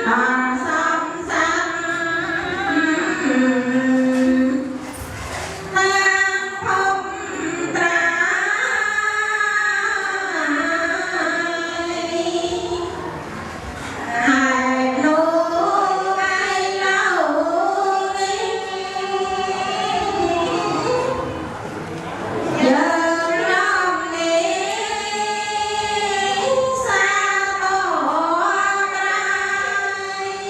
ដល់សំសានតាមភពត្រាយ ហើយនោះឯឡូវនេះយើងនាំនេះសាទរក្រៃប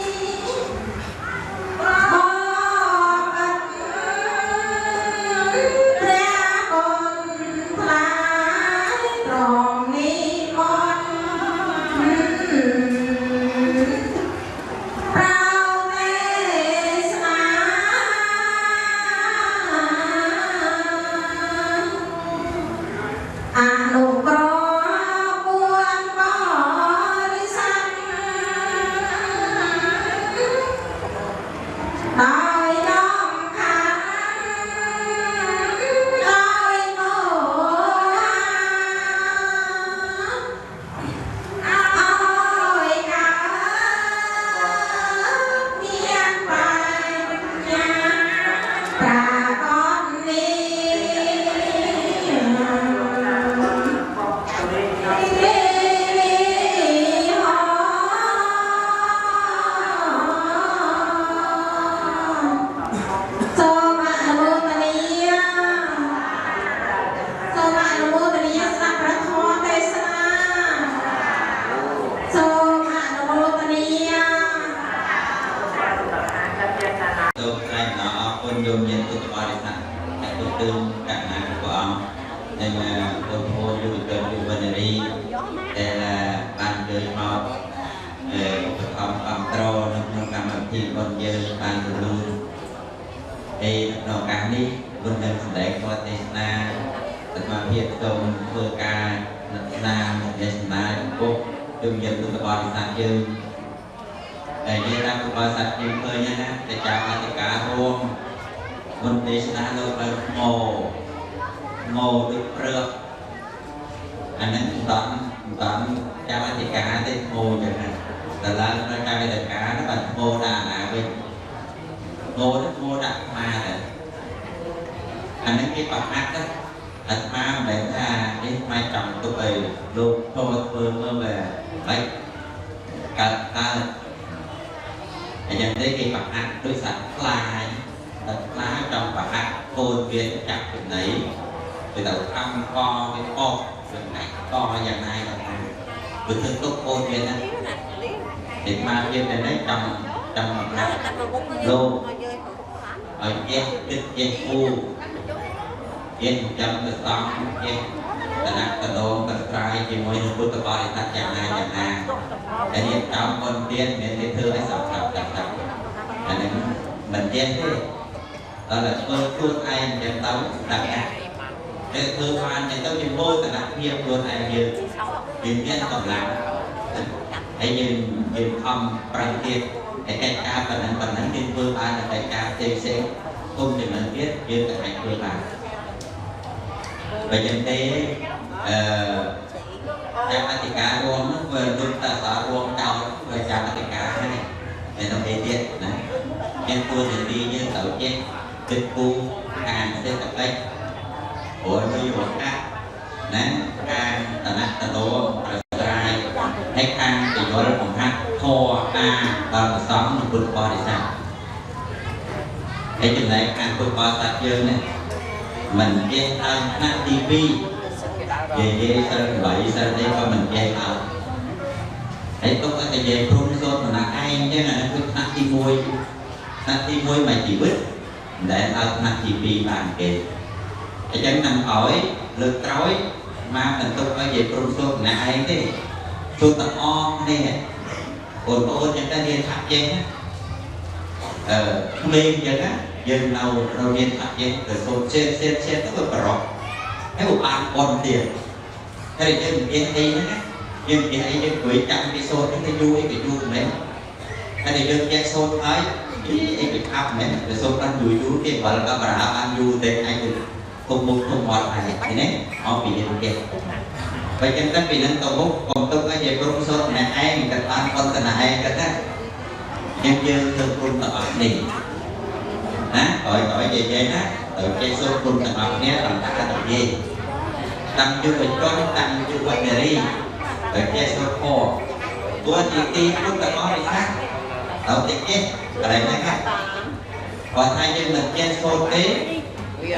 បិទ្ធព្រះគុណថ្លៃត្រង់នេះមន្ត ប្រោទេសនាអនុក្រពួនបរិស័ទដោយនាំខាងដោយមោហា អើយកើតមានបញ្ញាប្រាកដនេះហសូមអនុមោទនាសូមអនុមោទនាស្ដាប់ព្រះធម៌ទេសនា សូមអនុមោទនា សូមថ្លែងអំណរអរគុណយោមញាតិពុទ្ធបរិស័ទដែលទូទៅកណ្ណាព្រះអង្គនិងបងប្អូនយុវជនយុវនារីដែលបានលើមកឧបត្ថម្ភគ្រប់គ្រងនៅក្នុងកម្មវិធីបុណ្យយើងបានរលូនហើយក្នុងឱកាសនេះមុននឹងសម្ដែងធម៌ទេសនាអាត្មាភាពសូមធ្វើការស្នាទេសនាចំពោះយោមញាតិពុទ្ធបរិស័ទយើង តែយើងតាមពុទ្ធបរិស័ទយើងឃើញណាតែចាំអធិការរួមមុនទេសនាលោកដល់ថ្មថ្មដូចព្រឹកអាហ្នឹងមិនតំមិនតំចាំអធិការទេថ្មចឹងណាតែឡើងដល់ចាំអធិការហ្នឹងបានថ្មដាក់ណាវិញថ្មហ្នឹងថ្មដាក់អាត្មាទៅអាហ្នឹងគេប្រហាត់ណាអាត្មាមិនមែនថានេះអាត្មាចង់ទុកឲ្យលោកធម៌ធ្វើមើលបែបបាច់កើតកើត អញ្ចឹងទេគេប្រហាត់ដូចសត្វខ្លាចសត្វខ្លាចង់ប្រហាត់កូនវាចាប់ចំណីវាទៅខំកវាអកវាណាច់កយ៉ាងណាក៏ថាវាធ្វើទុកកូនវាណាតែមកវាតែនេះចង់ចង់ប្រហាត់លោកឲ្យចេះគិតចេះគូចេះចាំទៅសំចេះតនៈតដងកត្រៃជាមួយនឹងពុទ្ធបរិស័ទយ៉ាងណាយ៉ាងណាតែរៀបចំបុណ្យទានមិនមែនគេធ្វើឲ្យសោកសៅចាប់ចាប់អានេះមិនចេះទេដល់តែធ្វើខ្លួនឯងចឹងទៅដាក់ណាតែធ្វើបានចឹងទៅជាមោទនភាពខ្លួនឯងយើងយើងមានកម្លាំងហើយយើងយើងខំប្រឹងទៀតហើយកិច្ចការប៉ុណ្ណឹងប៉ុណ្ណឹងយើងធ្វើបានតែកិច្ចការផ្សេងផ្សេងគុំចំណឹងទៀតយើងក៏អាចធ្វើបានបើចឹងទេអឺចាំអធិការរួមហ្នឹងវាលុបតាសាររួមចោលវាចាំអធិការហ្នឹងតែដល់ពេលទៀតណាយើងគួរទៅទីយើងត្រូវចេះគិតគូរខាងសេដ្ឋកិច្ចព្រោះនយោបាយណាខាងតនៈតតប្រស្រ័យហើយខាងពយល់បង្ហាត់ធរអាដល់ប្រសងនិងពុទ្ធបរិស័ទហើយចំណែកខាងពុទ្ធបរិស័ទយើងនេះមិនចេះដល់ថ្នាក់ទី2និយាយសិល8សិលនេះក៏មិនចេះដល់ហើយទុកឲ្យតែនិយាយព្រំសូត្រម្នាក់ឯងចឹងអានេះគឺថ្នាក់ទី1ថ្នាក់ទី1មួយជីវិតមិនដែលឲ្យថ្នាក់ទី2បានគេអញ្ចឹងនឹងឲ្យលើកក្រោយមកបន្ទុកឲ្យនិយាយព្រំសូត្រម្នាក់ឯងទេសូត្រទាំងអស់គ្នាបងប្អូនចឹងទៅរៀនឆាប់ចេះណាអឺក្មេងចឹងណាយើងនៅនៅរៀនឆាប់ចេះទៅសូត្រចេះចេះចេះទៅវាប្រកហើយវាបានប៉ុនទៀតហើយយើងនិយាយអីហ្នឹងណាយើងនិយាយអីយើងព្រួយចាំពីសូត្រហ្នឹងទៅយូរអីក៏យូរមែនហើយតែយើងចេះសូត្រហើយអីក៏ឆាប់មែនតែសូត្របានយូរយូរគេបើក៏បារាបានយូរទេឯងទៅទុំមុខទុំមាត់ហើយឃើញទេអស់ពីយើងចេះបើចឹងទៅពីនឹងទៅមុខកុំទុកឲ្យនិយាយព្រមសូត្រម្នាក់ឯងក៏បានប៉ុនតែឯងក៏ណា យើងយើងធ្វើគុណទាំងអស់នេះណាក្រោយក្រោយនិយាយណាត្រូវចេះសូត្រគុណទាំងអស់គ្នាតាមតានិយាយតាំងយុវជនតាំងយុវនារីត្រូវចេះសូត្រធម៌តួនាទីពុទ្ធបរិស័ទត្រូវតែចេះកន្លែងហ្នឹងណាបើថាយើងមិនចេះសូត្រទេ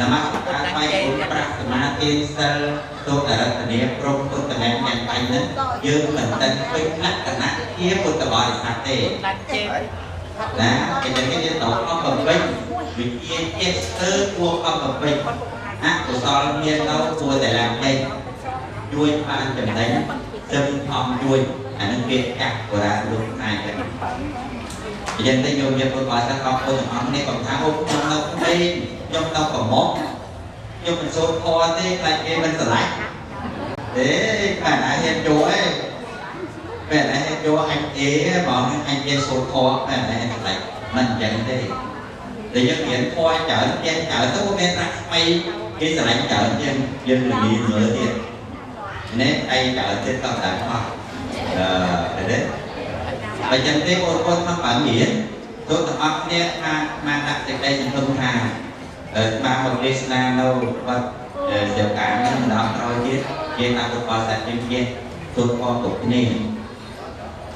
នមស្ការថ្វាយគុណប្រាក់សមាធិសិលសូត្រអរតនីព្រមពុទ្ធមគ្គយ៉ាងបាញ់ហ្នឹងយើងមិនដឹងឃើញលក្ខណៈជាពុទ្ធបរិស័ទទេណាគេចឹងគេត្រូវខំបំពេញវិជាចេះស្ទើគួរខំបំពេញអកុសលមានទៅគួរតែឡើងចេញជួយបានចំណេញសឹមខំជួយអានឹងពាក្យកាក់បុរាណលោកខ្មែរចឹងអញ្ចឹងទៅញោមយកពុទ្ធបរិស័ទអរគុណទាំងអស់គ្នាកុំថាអូខ្ញុំនៅក្មេងខ្ញុំនៅប្រមុខខ្ញុំមិនសូត្រធម៌ទេខ្លាចគេមិនស្រឡាញ់ទេបែរណាហ៊ានចូលឯងបែរណាហ៊ានចូលអញអេបងអញចេះសូត្រធម៌បែរណាហ៊ានស្រឡាញ់មិនអញ្ចឹងទេតែយើងរៀនធម៌ច្រើនចេះច្រើនទៅមានប្រាក់ស្មៃគេស្រឡាញ់ច្រើនជាងយើងល្ងាមើលទៀតនេះឯងច្រើនទៀតក៏ដែរអស់អឺទេបើចឹងទេបងប្អូនក្នុងបានរៀនទោះទាំងអស់គ្នាថាមកដាក់សេចក្តីសង្ឃឹមថាមកមកទេសនានៅវត្តសិវកានឹងម្ដងក្រោយទៀតគេថាពុទ្ធបរិស័ទយើងចេះទូតផងគ្រប់គ្នា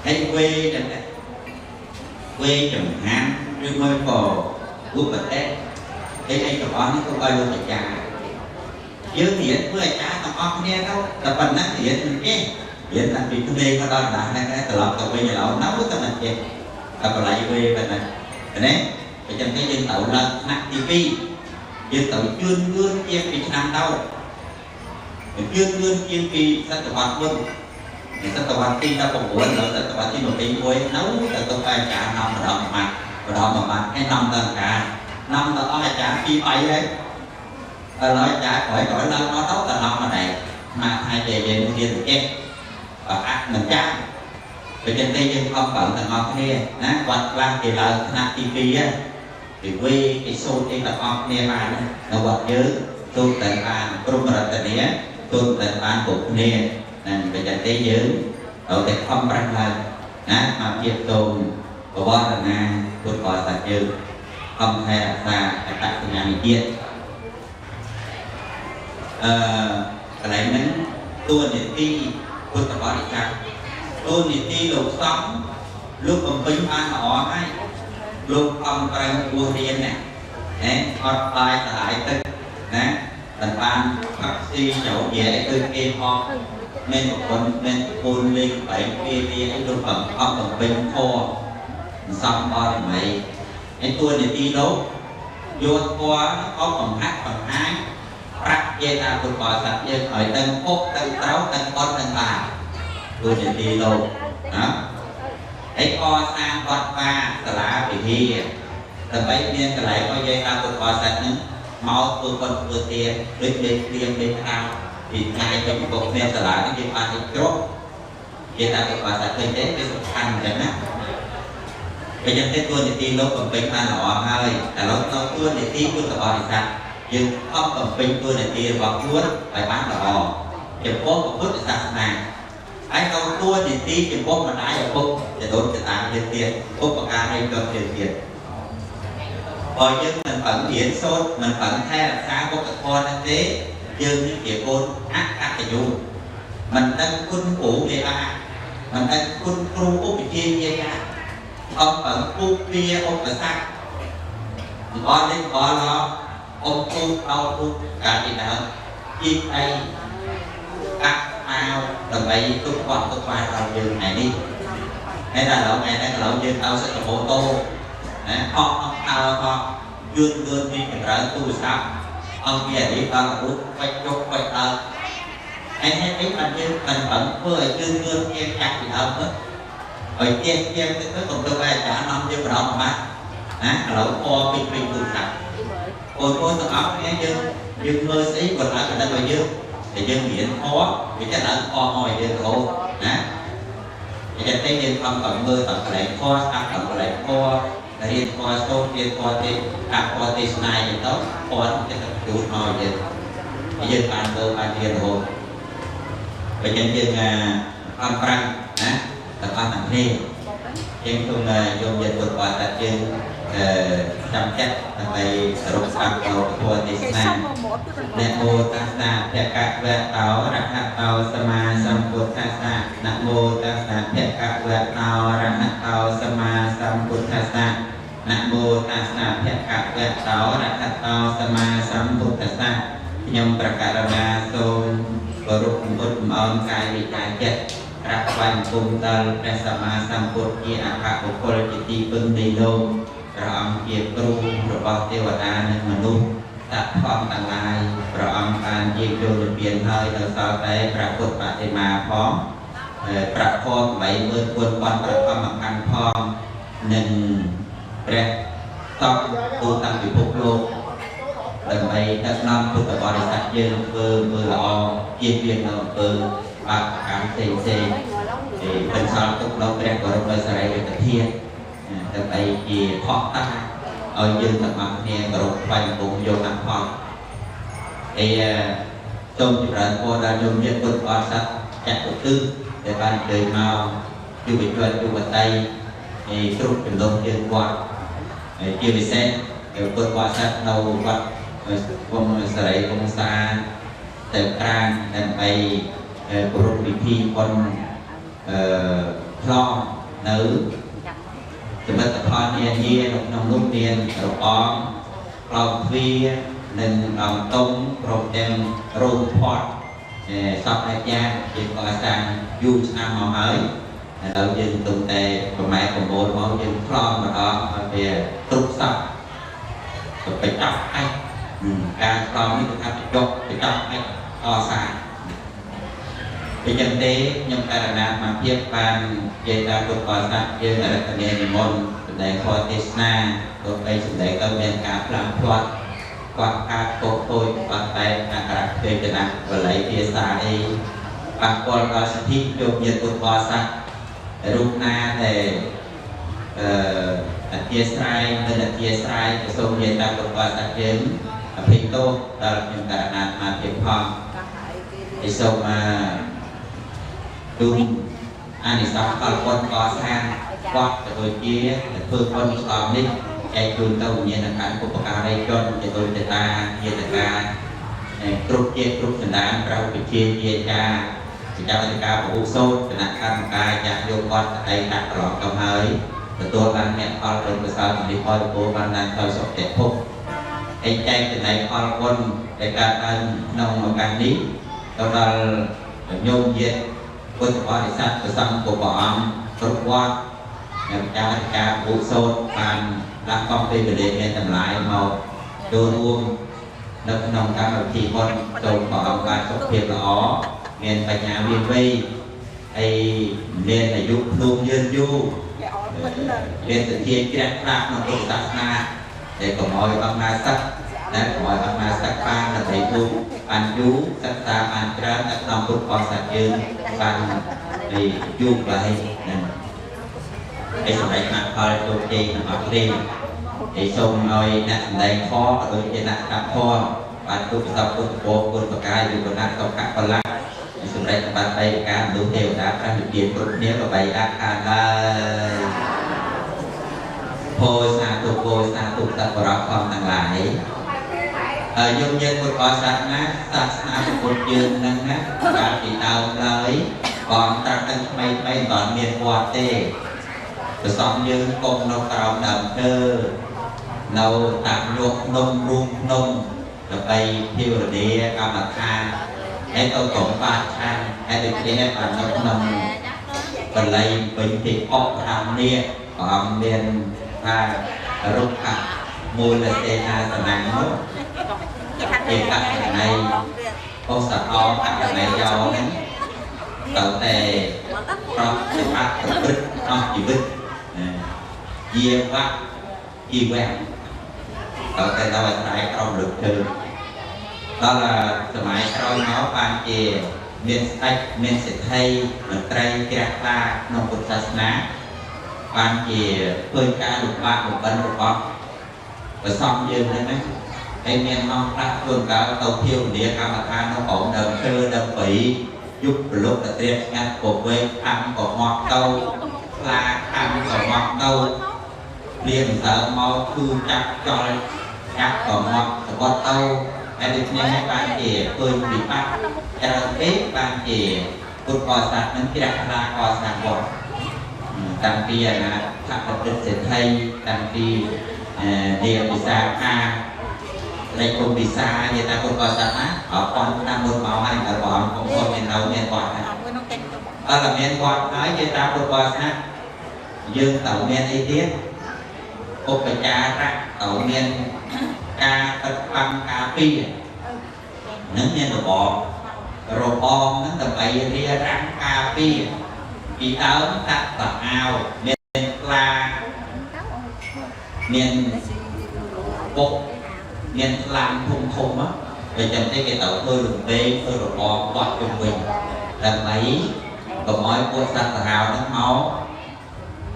ហើយវេដល់វេចំហានឬមួយក៏ឧបតិអីអីទាំងអស់នេះក៏ឲ្យលោកអាចារ្យយើងរៀនធ្វើអាចារ្យទាំងអស់គ្នាទៅតែប៉ុណ្ណឹងរៀនមិនចេះរៀនតាំងពីក្មេងមកដល់ដល់ហ្នឹងត្រឡប់ទៅវិញឥឡូវនៅតែមិនចេះតែបល័យវេប៉ុណ្ណឹងណាអញ្ចឹងទេយើងត្រូវឡើងថ្នាក់ទី2យើងត្រូវជឿនលឿនជាងពីឆ្នាំទៅជឿនលឿនជាងពីសតវត្សមុនសតវត្សទី19ដល់សតវត្សទី21នៅតែទៅអាចារ្យនាំម្ដងមួយម៉ាត់ម្ដងមួយម៉ាត់ហើយនាំដល់អាចារ្យនាំដល់អស់អាចារ្យពីរ3ហើយឥឡូវអាចារ្យក្រោយក្រោយឡើងមកទៅតែនាំមកដែរមកថាតែយើងរៀនចេះបើអាក់មិនចាំបើចឹងទេយើងខំប្រឹងទាំងអស់គ្នាណាវត្តខ្លះគេឡើងថ្នាក់ទី2ហ្នឹងគេវេគេសូត្រអីទាំងអស់គ្នាបាននៅវត្តយើងសូត្រតែបានព្រមរតនាសូត្រតែបានគ្រប់គ្នាណាបើចឹងទេយើងត្រូវតែខំប្រឹងឡើងណាមកជាសូមបវរណាពុទ្ធបរិស័ទយើងខំថែរក្សាអត្តសញ្ញាណជាតិអឺកន្លែងហ្នឹងតួនាទីពុទ្ធបរិស័ទតួនាទីលោកសង្ឃលោកបំពេញបានល្អហើយលោកខំប្រឹងបួសរៀនណាណែអត់បាយសហាយទឹកណាមិនបានផឹកស៊ីចូលនិយាយឲ្យឃើញគេផងមានប្រពន្ធមានពូនលេងបែកពីលាអីលោកបំអត់បំពេញធម៌សំបរមីឯតួនាទីលោកយកធម៌អត់បង្ហាត់បង្ហាញប្រាប់គេថាពុទ្ធបរិស័ទយើងឲ្យដឹងពុកដឹងត្រូវដឹងអត់ដឹងបាបតួនាទីលោកណាឯកសាងវត្តវាសាលាវិហារដើម្បីមានកន្លែងឲ្យយើងតាមពុទ្ធបរិស័ទនឹងមកធ្វើបុណ្យធ្វើទានដូចលេខព្រៀងលេខក្រៅពីថ្ងៃទៅពុកមានសាលានេះគេបានឲ្យគ្រប់គេតាមពុទ្ធបរិស័ទឃើញទេវាសំខាន់អញ្ចឹងណាពេលចឹងទេតួនាទីលោកបំពេញបានល្អហើយតែលោកទៅតួនាទីពុទ្ធបរិស័ទយើងខំបំពេញតួនាទីរបស់ខ្លួនឲ្យបានល្អចំពោះពុទ្ធសាសនាហើយទៅតួនាទីចំពោះម្ដាយឪពុកចដូនចតាយើងទៀតឧបការរីក៏ទៀតទៀតបើយើងមិនប្រឹងរៀនសូត្រមិនប្រឹងថែរក្សាវប្បធម៌ហ្នឹងទេយើងនេះជាកូនអកតញ្ញូមិនដឹងគុណគ្រូទេបាទមិនដឹងគុណគ្រូឧបជាជាយ៉ាអត់ប្រឹងពុកវាឧបសគ្គអត់នេះអត់ឡអ៊ំទូអោទូកាលពីដើមជីកអីកាក់មកដើម្បីទុកវត្តទុកបានដល់យើងថ្ងៃនេះហើយដល់ឥឡូវថ្ងៃនេះឥឡូវយើងឲ្យសិទ្ធិម៉ូតូណាអត់អត់អើអត់យឿនលឿនមានចម្រើនទូរស័ព្ទអង្គពីអីដល់រូបបាច់ចុះបាច់ដើរហើយហេតុអីបានយើងមិនប្រឹងធ្វើឲ្យយឿនលឿនជាងចាស់ពីដើមទៅឲ្យទៀងទៀងទៅកុំទៅអាចារ្យនាំយើងប្រដមកណាឥឡូវពណ៌ពីពីទូរស័ព្ទបងប្អូនទាំងអស់គ្នាយើងយើងមើលស្អីក៏ឡើងកណ្ដឹងឲ្យយើងតែយើងរៀនធម៌វាจะឡើងធម៌មកឲ្យយើងរហូតណាអញ្ចឹងទេយើងខំប្រមើលតកន្លែងធម៌ស្ដាប់តកន្លែងធម៌រៀនធម៌សូត្ររៀនធម៌ទេអាប់ធម៌ទេសនាអញ្ចឹងទៅធម៌จะទៅជូនមកយើងយើងបានមើលបានរៀនរហូតបើអញ្ចឹងយើងខំប្រាំងណាទាំងអស់ទាំងគ្នា យើងសូមយកញាតិពុទ្ធបរិស័ទយើងចាំចិត្តដើម្បីសរុបស្ដាប់នៅធម៌ទេសនានមោតាសៈភគវៈតោរហតោសម្មាសម្ពុទ្ធស្សៈនមោតាសៈភគវៈតោរហតោសម្មាសម្ពុទ្ធស្សៈនមោតាសៈភគវៈតោរហតោសម្មាសម្ពុទ្ធស្សៈខ្ញុំប្រកាសណាសូមគោរពពុទ្ធអោនកាយវិការចិត្តក្រាបថ្វាយបង្គំដល់ព្រះសម្មាសម្ពុទ្ធជាអភបុគ្គលជាទីពឹងនៃលោកព្រះអង្គជាគ្រូរបស់ទេវតានិងមនុស្សសត្វធម្មទាំងឡាយព្រះអង្គបានយាងចូលនិព្វានហើយដោយសល់តែព្រះពុទ្ធបដិមាផងព្រះធម៌84000ព្រះធម្មខណ្ឌផងនិងព្រះសង្ឃទូទាំងពិភពលោកដើម្បីដឹកនាំពុទ្ធបរិស័ទយើងធ្វើអំពើល្អជៀសវាងនៅអំពើបាបកម្មផ្សេងផ្សេងឯបន្សល់ទុកនៅព្រះបរមសារីរិកធាតុដើម្បីជាផុសតាឲ្យយើងទាំងអស់គ្នាគោរពថ្វាយបង្គំយកអផលឯសូមចម្រើនពរដល់ញោមញាតិពុទ្ធបរិស័ទចតុទិសដែលបានអញ្ជើញមកយុវជនយុវតីឯគ្រប់ចំណុចយើងវត្តជាពិសេសពុទ្ធបរិស័ទនៅវត្តវង្សសេរីវង្សាទៅប្រាងដើម្បីគោរពពិធីបុណ្យខ្លងនៅសមិទ្ធផលនានានៅក្នុងនោះមានរបងក្លោងទ្វារនិងដងតុងព្រមទាំងរោងផាត់សពអាចារ្យជាកសាងយូរឆ្នាំមកហើយឥឡូវយើងទុំតែប្រម៉ែប្រមូលមកយើងខ្លងម្ដងឲ្យវាគ្រប់សពទៅបញ្ចប់អាចការខ្លងនេះគឺថាបញ្ចប់អាចអសាពីចឹងទេខ្ញុំករណាមកភាពបាននិយាយតាមពុទ្ធបរិស័ទយើងអរតនានិមន្តសម្ដែងធម៌ទេសនាទោះបីសម្ដែងទៅមានការផ្លាស់ផ្លាត់គាត់ខាតខុសខូចគាត់តែអក្ខរវេទនាបល័យភាសាអីប៉ះពាល់ដល់សិទ្ធិយកញាតិពុទ្ធបរិស័ទរូបណាដែលអធិស្ឋានមិនអធិស្ឋានក៏សូមនិយាយតាមពុទ្ធបរិស័ទយើងអភិទោសដល់ខ្ញុំករណាមកភាពផងឯសូមទូនអានិសង្សផលបុណ្យកសាងវត្តក៏ដូចជាធ្វើបុណ្យឆ្លងនេះចែកជូនទៅវិញ្ញាណក្ខន្ធឧបការីជនជាដូចតាញាតិកាគ្រប់ជាតិគ្រប់សន្តានព្រះវិជាជាចាជាអធិការពហុសោតគណៈកម្មការចាស់យកគាត់អតីតប្រឡងទៅហើយទទួលបានអ្នកផលបុណ្យកុសលនេះផលពរបានឡើងទៅសុគតិភពឯចែកចំណែកផលបុណ្យដែលកើតឡើងក្នុងឱកាសនេះទៅដល់ញោមញាតិពុទ្ធបរិស័ទព្រះសង្ឃគ្រប់ព្រះអង្គគ្រប់វត្តអ្នកចាស់អធិការពហុសោតបានលះបង់ពេលវេលាមានតម្លៃមកចូលរួមនៅក្នុងកម្មវិធីបុណ្យសូមព្រះអង្គបានសុខភាពល្អមានបញ្ញាវិវ័យហើយមានអាយុភ្នូងយឺនយូរមានសទ្ធាជ្រះថ្លាក្នុងពុទ្ធសាសនាដែលកុំឲ្យអង្គណាសឹកដែលកុំឲ្យអង្គណាសឹកបានដើម្បីទូបានយូរសិក្សាបានច្រើននៅក្នុងពុទ្ធបរិស័ទយើងបានយូរប្រហែលហ្នឹងឯសម្រាប់មគ្គផលជោគជ័យទាំងអស់គ្នាឯសូមឲ្យអ្នកសម្ដែងធម៌ក៏ដូចជាអ្នកស្ដាប់ធម៌បានទូប្រសពពុទ្ធពរគុណបកាយយុវណៈសុខៈពលៈសម្រាប់បាត់បីការមនុស្សទេវតាព្រះនិព្វានគ្រប់គ្នាក៏បីអាខាឡើយពោសាទុពោសាទុសប្បុរសផងទាំងឡាយហើយយើងយើងពុទ្ធបរិស័ទណាសាសនាពុទ្ធយើងនឹងណាកាលពីដើមឡើយបងត្រាប់ទាំងថ្មីថ្មីមិនបានមានវត្តទេប្រសងយើងគង់នៅក្រោមដើមឈើនៅតាមលក់ភ្នំរូងភ្នំដើម្បីភាវនាកម្មដ្ឋានហើយទៅក្រុមបាតឆានហើយដូចនេះបាននៅក្នុងបល័យពេញទីអកតាមនេះព្រះអង្គមានថារុក្ខមូលសេនាសនំនោះជាកណៃអូសអកណៃយោហ្នឹងទៅតែប្រតិបត្តិប្រព្រឹត្តអស់ជីវិតជាវៈជីវៈទៅតែដល់អាស្រ័យក្រមលើកជើងដល់សម័យក្រោយមកបានជាមានស្ដេចមានសេដ្ឋីមន្ត្រីជ្រះថ្លាក្នុងពុទ្ធសាសនាបានជាឃើញការលំបាកលំបិនរបស់ព្រះសង្ឃយើងហ្នឹងណាហើយមានអង្គខ្លះជួនកាលទៅភាវនាកម្មដ្ឋាននៅក្រោមដើមឈើដើមព្រៃយប់ប្រលប់តែត្រៀមស្ងាត់ក៏វែងអាំក៏មកទៅ ខ្លាខាំក៏មកទៅព្រាមសើមកគឺចាប់ចោលចាប់ក៏មកសបត់ទៅហើយដូច្នេះហើយបានជាឃើញវិបត្តិច្រើនពេកបានជាពុទ្ធបរិស័ទនឹងជ្រះថ្លាកសាងវត្តតាំងពីអាណាថបណ្ឌិតសេដ្ឋីតាំងពីនាងវិសាខាលេខគុំវិសានិយាយថាពុទ្ធបរិស័ទណាអរប៉ុនតាមមុនមកហើយដល់ព្រះអង្គកំពុងមាននៅមានវត្តណាអត់តែមានវត្តហើយនិយាយថាពុទ្ធបរិស័ទយើងត្រូវមានអីទៀតឧបចារៈត្រូវមានការបិទបាំងការពារនឹងមានរបបរបងហ្នឹងដើម្បីរារាំងការពារពីដើមដាក់ប្រអាវមានខ្លាមានពុកមានខ្លាំងធំធំហ្នឹងវាចឹងទេគេត្រូវធ្វើរំពេងធ្វើរបបបត់ជុំវិញដើម្បីកុំឲ្យពួកសត្វសាហាវហ្នឹង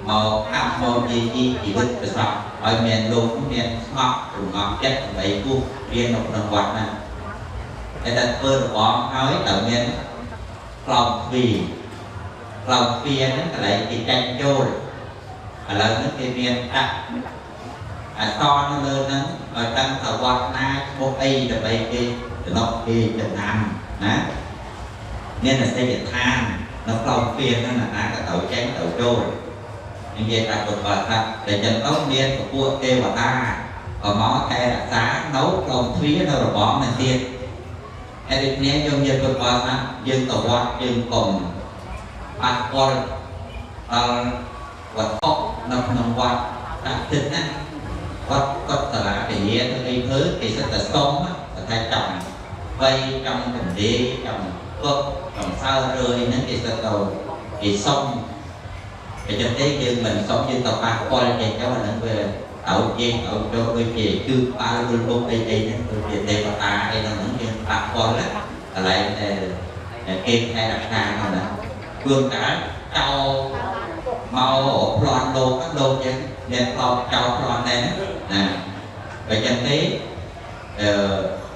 មកអាប់មកយាយីជីវិតប្រសពឲ្យមានលោកមានស្ងប់រងំចិត្តដើម្បីគូសរៀននៅក្នុងវត្តហ្នឹងតែតែធ្វើរបបហើយត្រូវមានក្លោងទ្វារក្លោងទ្វារហ្នឹងកន្លែងគេចាញ់ចូលឥឡូវហ្នឹងគេមានដាក់អក្សរនៅលើហ្នឹងឲ្យដឹងថាវត្តណាឈ្មោះអីដើម្បីគេចំណុកគេចំណាំណាមានអសិយដ្ឋាននៅក្លោងទ្វារហ្នឹងណាក៏ត្រូវចេញត្រូវចូលនិយាយថាពុទ្ធបរិស័ទតែចឹងទៅមានពពួកទេវតាក៏មកថែរក្សានៅក្លោងទ្វារនៅរបងហ្នឹងទៀតហើយដូចនេះយើងនិយាយពុទ្ធបរិស័ទយើងទៅវត្តយើងកុំប៉ះពាល់ដល់វត្ថុនៅក្នុងវត្តដាក់ទឹកណាវត្តកុដិសាលាពញាទៅអីធ្វើគេសិតតែសុំតែចង់វៃចង់ទន្លេចង់កុដចង់សើរើយហ្នឹងគេសិតទៅគេសុំតែចឹងទេយើងមិនសុំយើងទៅប៉ះពាល់គេទៅអាហ្នឹងវាត្រូវជេរត្រូវចូលដូចជាគឺប៉ាល់លុបអីអីហ្នឹងដូចជាទេវតាអីហ្នឹងយើងប៉ះពាល់ណាកន្លែងដែលគេថែរក្សាហ្នឹងណាជួនកាលចោលមកប្លន់លោកលោកយើងមានប្លន់ចោលប្លន់ដែរណាបើចឹងទេអឺ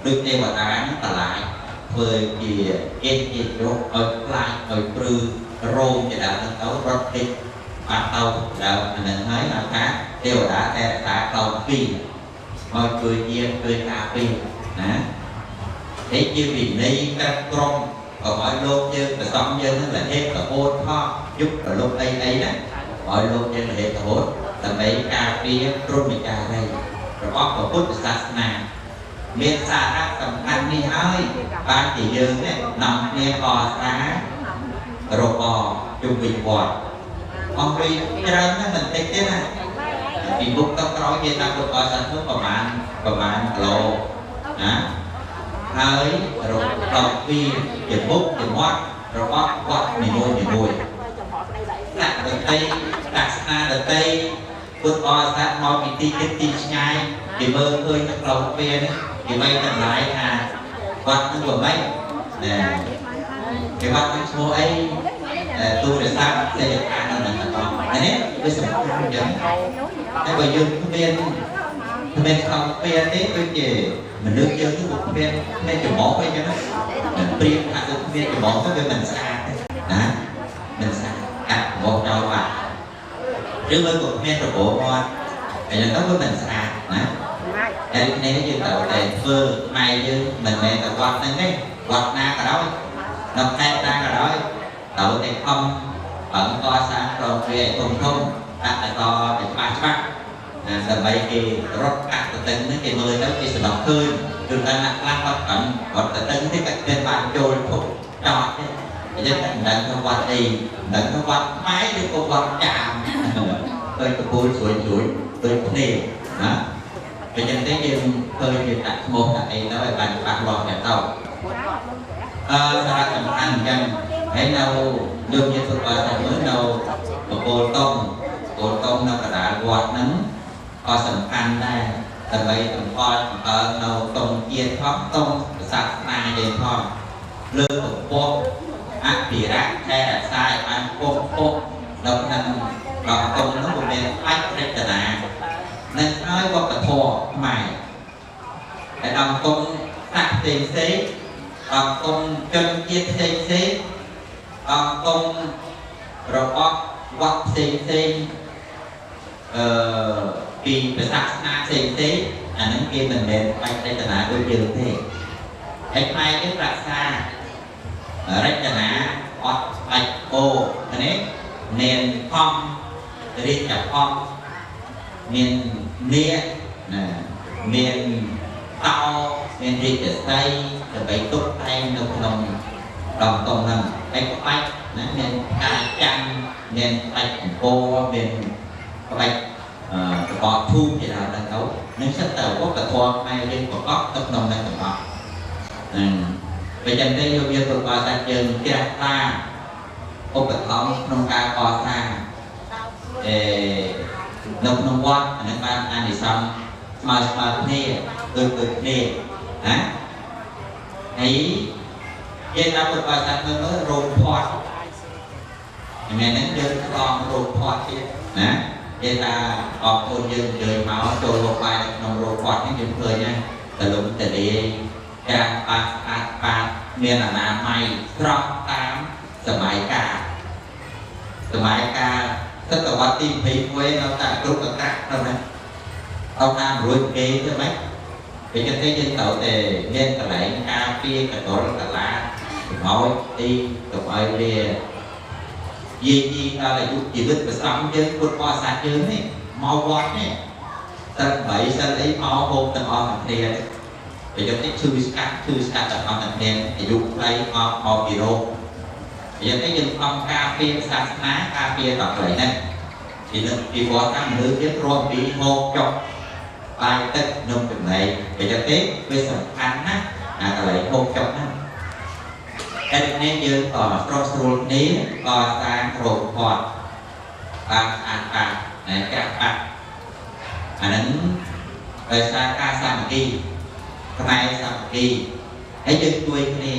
ដូចទេវតាហ្នឹងតម្លៃធ្វើជាគេជារកឲ្យខ្លាចឲ្យព្រឺរោមជាដើមហ្នឹងទៅរត់តិចបាត់ទៅដើមអានឹងហើយហៅថាទេវតាតែរក្សាក្លោងពីរមកជួយយាមជួយការពារណានេះជាវិន័យកាត់ក្រុមកុំឲ្យលោកយើងប្រសំយើងហ្នឹងលហេតុរហូតផងយុគប្រលប់អីអីណាឲ្យលោកយើងលហេតុរហូតដើម្បីការពារព្រហ្មចារីរបស់ព្រះពុទ្ធសាសនាមានសារៈសំខាន់នេះហើយបានជាយើងនេះនាំគ្នាកសាងរបបជុំវិញវត្តអស់លុយច្រើនណាស់មិនតិចទេណាពីមុខទៅក្រោយគេតាមពុទ្ធបរិស័ទនោះប្រហែលគីឡូណាហើយរកដល់ពីជាមុខជាមាត់របស់វត្តនីមួយនីមួយដាក់ដតីដាក់ស្នាដតីពុទ្ធបរិស័ទមកពីទីជិតទីឆ្ងាយគេមើលឃើញនៅក្នុងទ្វារនេះគេមិនតម្លៃថាវត្តនោះមិនម៉េចណាគេវត្តនោះឈ្មោះអីទូរស័ព្ទសេចក្ដីនៅនឹងបន្តនេះវាសំខាន់អញ្ចឹងតែបើយើងគ្មានក្នុងទ្វារទេដូចជាមនុស្សយើងនោះគ្មានច្រមុះអីចឹងណាព្រៀបថាដូចគ្មានច្រមុះទៅវាមិនស្អាតទេណាមិនស្អាតកាត់ច្រមុះចោលបាត់ឬមួយក៏គ្មានរបបមាត់អញ្ចឹងទៅវាមិនស្អាតណាតែនេះយើងត្រូវតែធ្វើខ្មែរយើងមិនមែនតែវត្តហ្នឹងទេវត្តណាក៏ដោយនៅខេត្តណាក៏ដោយត្រូវតែខំប្រឹងកសាងក្រមវាឲ្យធំធំដាក់អក្សរឲ្យច្បាស់ច្បាស់ណាដើម្បីគេរត់កាត់ទៅទឹងហ្នឹងគេមើលទៅគេស្ដោះឃើញគឺតែអ្នកខ្លះគាត់កំគាត់ទៅទឹងទេគាត់មានបានចូលភពចោតទេអញ្ចឹងតែមិនដឹងថាវត្តអីមិនដឹងថាវត្តខ្មែរឬក៏វត្តចាមឃើញកពូលស្រួយស្រួយដូចគ្នាណាអញ្ចឹងទេយើងឃើញគេដាក់ឈ្មោះដាក់អីទៅឲ្យបានច្បាស់លាស់តែទៅសារៈសំខាន់អញ្ចឹងហើយនៅយើងនិយាយទៅដល់តែមើលនៅបកូលតុងបកូលតុងនៅកណ្ដាលវត្តហ្នឹងក៏សំខាន់ដែរដើម្បីតម្កល់តម្កើងនៅតុងជាតិផងតុងសាសនាយើងផងលើកកម្ពស់អភិរក្សថែរក្សាឲ្យបានគង់ពស់នៅក្នុងដល់តុងនោះវាមានបាច់រចនានឹងហើយវប្បធម៌ខ្មែរតែដល់តុងសាក់ផ្សេងផ្សេងដល់តុងជនជាតិផ្សេងផ្សេងដល់តុងរបស់ វត្តផ្សេងផ្សេងអឺពីសាសនាផ្សេងផ្សេងអាហ្នឹងគេមិនមែនបាច់រចនាដូចយើងទេហើយខ្មែរយើងរក្សារចនាអត់បាច់អូនេះមានខំរាជខំមាននាគណាមានតោមានរាជសីដើម្បីទុកតែងនៅក្នុងដងតុងហ្នឹងហើយក្បាច់ណាមានផ្កាច័ន្ទមានក្បាច់អង្គរមានក្បាច់អឺកបោធូបជាដើមហ្នឹងទៅនឹងសិតតែវប្បធម៌ខ្មែរយើងប្រកបទៅក្នុងហ្នឹងទាំងអស់ហ្នឹងពេលចឹងទេយកយកប្រកបតែយើងជ្រះថ្លាឧបត្ថម្ភក្នុងការកសាងអេនៅក្នុងវត្តអានឹងបានអានិសង្សស្មើស្មើគ្នាដូចដូចគ្នាណាហើយយើងដល់ពុទ្ធបរិស័ទមើលមើលរោងផាត់ថ្ងៃហ្នឹងយើងឆ្លងរោងផាត់ទៀតណាគេថាអរគុណយើងអញ្ជើញមកចូលលោកបាយនៅក្នុងរោងផាត់នេះយើងឃើញណាតលំតលាយក្រាស់បាសស្អាតបាតមានអនាម័យស្រស់តាមសម័យកាលសម័យកាលសតវត្សទី21នៅតែគ្រប់កកាក់ទៅណាអត់តាមរួចគេទៅម៉េចពេលចឹងទេយើងត្រូវតែមានកន្លែងការពារកដុលកលាកម្ោចទីកុំឲ្យវាយាយីដល់អាយុជីវិតប្រសំយើងពុទ្ធបរិស័ទយើងនេះមកវត្តនេះសិល8សិលអីមកហូបទាំងអស់ទាំងគ្នាពេលចឹងទេឈឺស្កាត់ឈឺស្កាត់ទាំងអស់ទាំងគ្នាអាយុខ្លីមកមកពីរោគពេលចឹងទេយើងខំការពារសាសនាការពារដល់កន្លែងហ្នឹងពីនឹងពីវត្តតាមមនុស្សទៀតរាប់ពីហូបចុកបាយទឹកនំចំណីពេលចឹងទេវាសំខាន់ណាស់អាកន្លែងហូបចុកហ្នឹងហើយនេះយើងក៏ស្រុះស្រួលគ្នាកសាងរោងផតបានស្អាតបាតណែក្រាស់បាត់អាហ្នឹងដោយសារការសាមគ្គីខ្មែរសាមគ្គីហើយយើងជួយគ្នា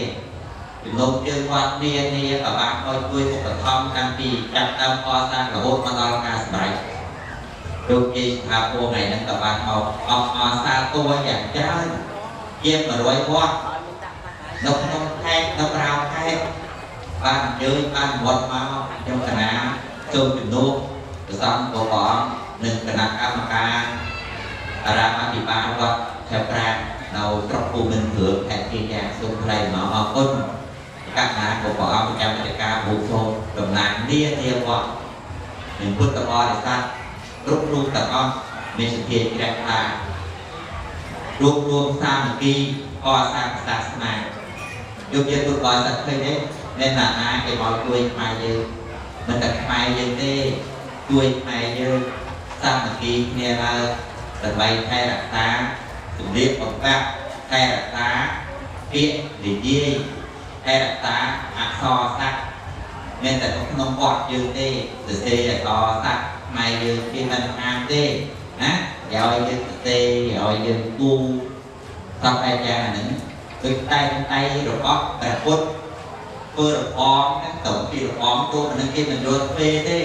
ចំណុចយើងវត្តនានាក៏បានឲ្យជួយឧបត្ថម្ភតាំងពីចាប់ដើមកសាងរហូតមកដល់ការសម្រេចលោកជាស្ថាពរថ្ងៃហ្នឹងក៏បានមកអបអរសាទរយ៉ាងច្រើនជាង100វត្តនៅក្នុងខេត្តនៅក្រៅខេត្តបានអញ្ជើញបានវត្តមកខ្ញុំកណាសូមជំនួសប្រសង់ព្រះអង្គនិងគណៈកម្មការអារាមាភិបាលវត្តខេប្រានៅស្រុកភូមិន្ទគ្រឿងខេត្តគិរីសូមថ្លែងមកអរគុណកណ្ណាព្រះអង្គប្រចាំកិច្ចការបុគ្គលតំណាងនានាវត្តនិងពុទ្ធបរិស័ទគ្រប់រូបទាំងអស់មានសទ្ធាជ្រះថ្លារួបរួមសាមគ្គីកសាងសាសនាយកជាពុទ្ធបរិស័ទឃើញទេអ្នកណាណាគេមកជួយខ្មែរយើងមិនតែខ្មែរយើងទេជួយខ្មែរយើងសាមគ្គីគ្នាឡើងដើម្បីថែរក្សាជំរាបបំពាក់ថែរក្សាពាក្យនិយាយថែរក្សាអក្សរសាស្ត្រមានតែក្នុងវត្តយើងទេសរសេរអក្សរសាស្ត្រខ្មែរយើងគេមិនហាមទេណាឲ្យយើងសរសេរឲ្យយើងគូសពបែបយ៉ាងអាហ្នឹងដូចតែងតែរបស់ព្រះពុទ្ធធ្វើរបងហ្នឹងទៅពីរបងទូអាហ្នឹងគេមិនយល់ទ្វេទេ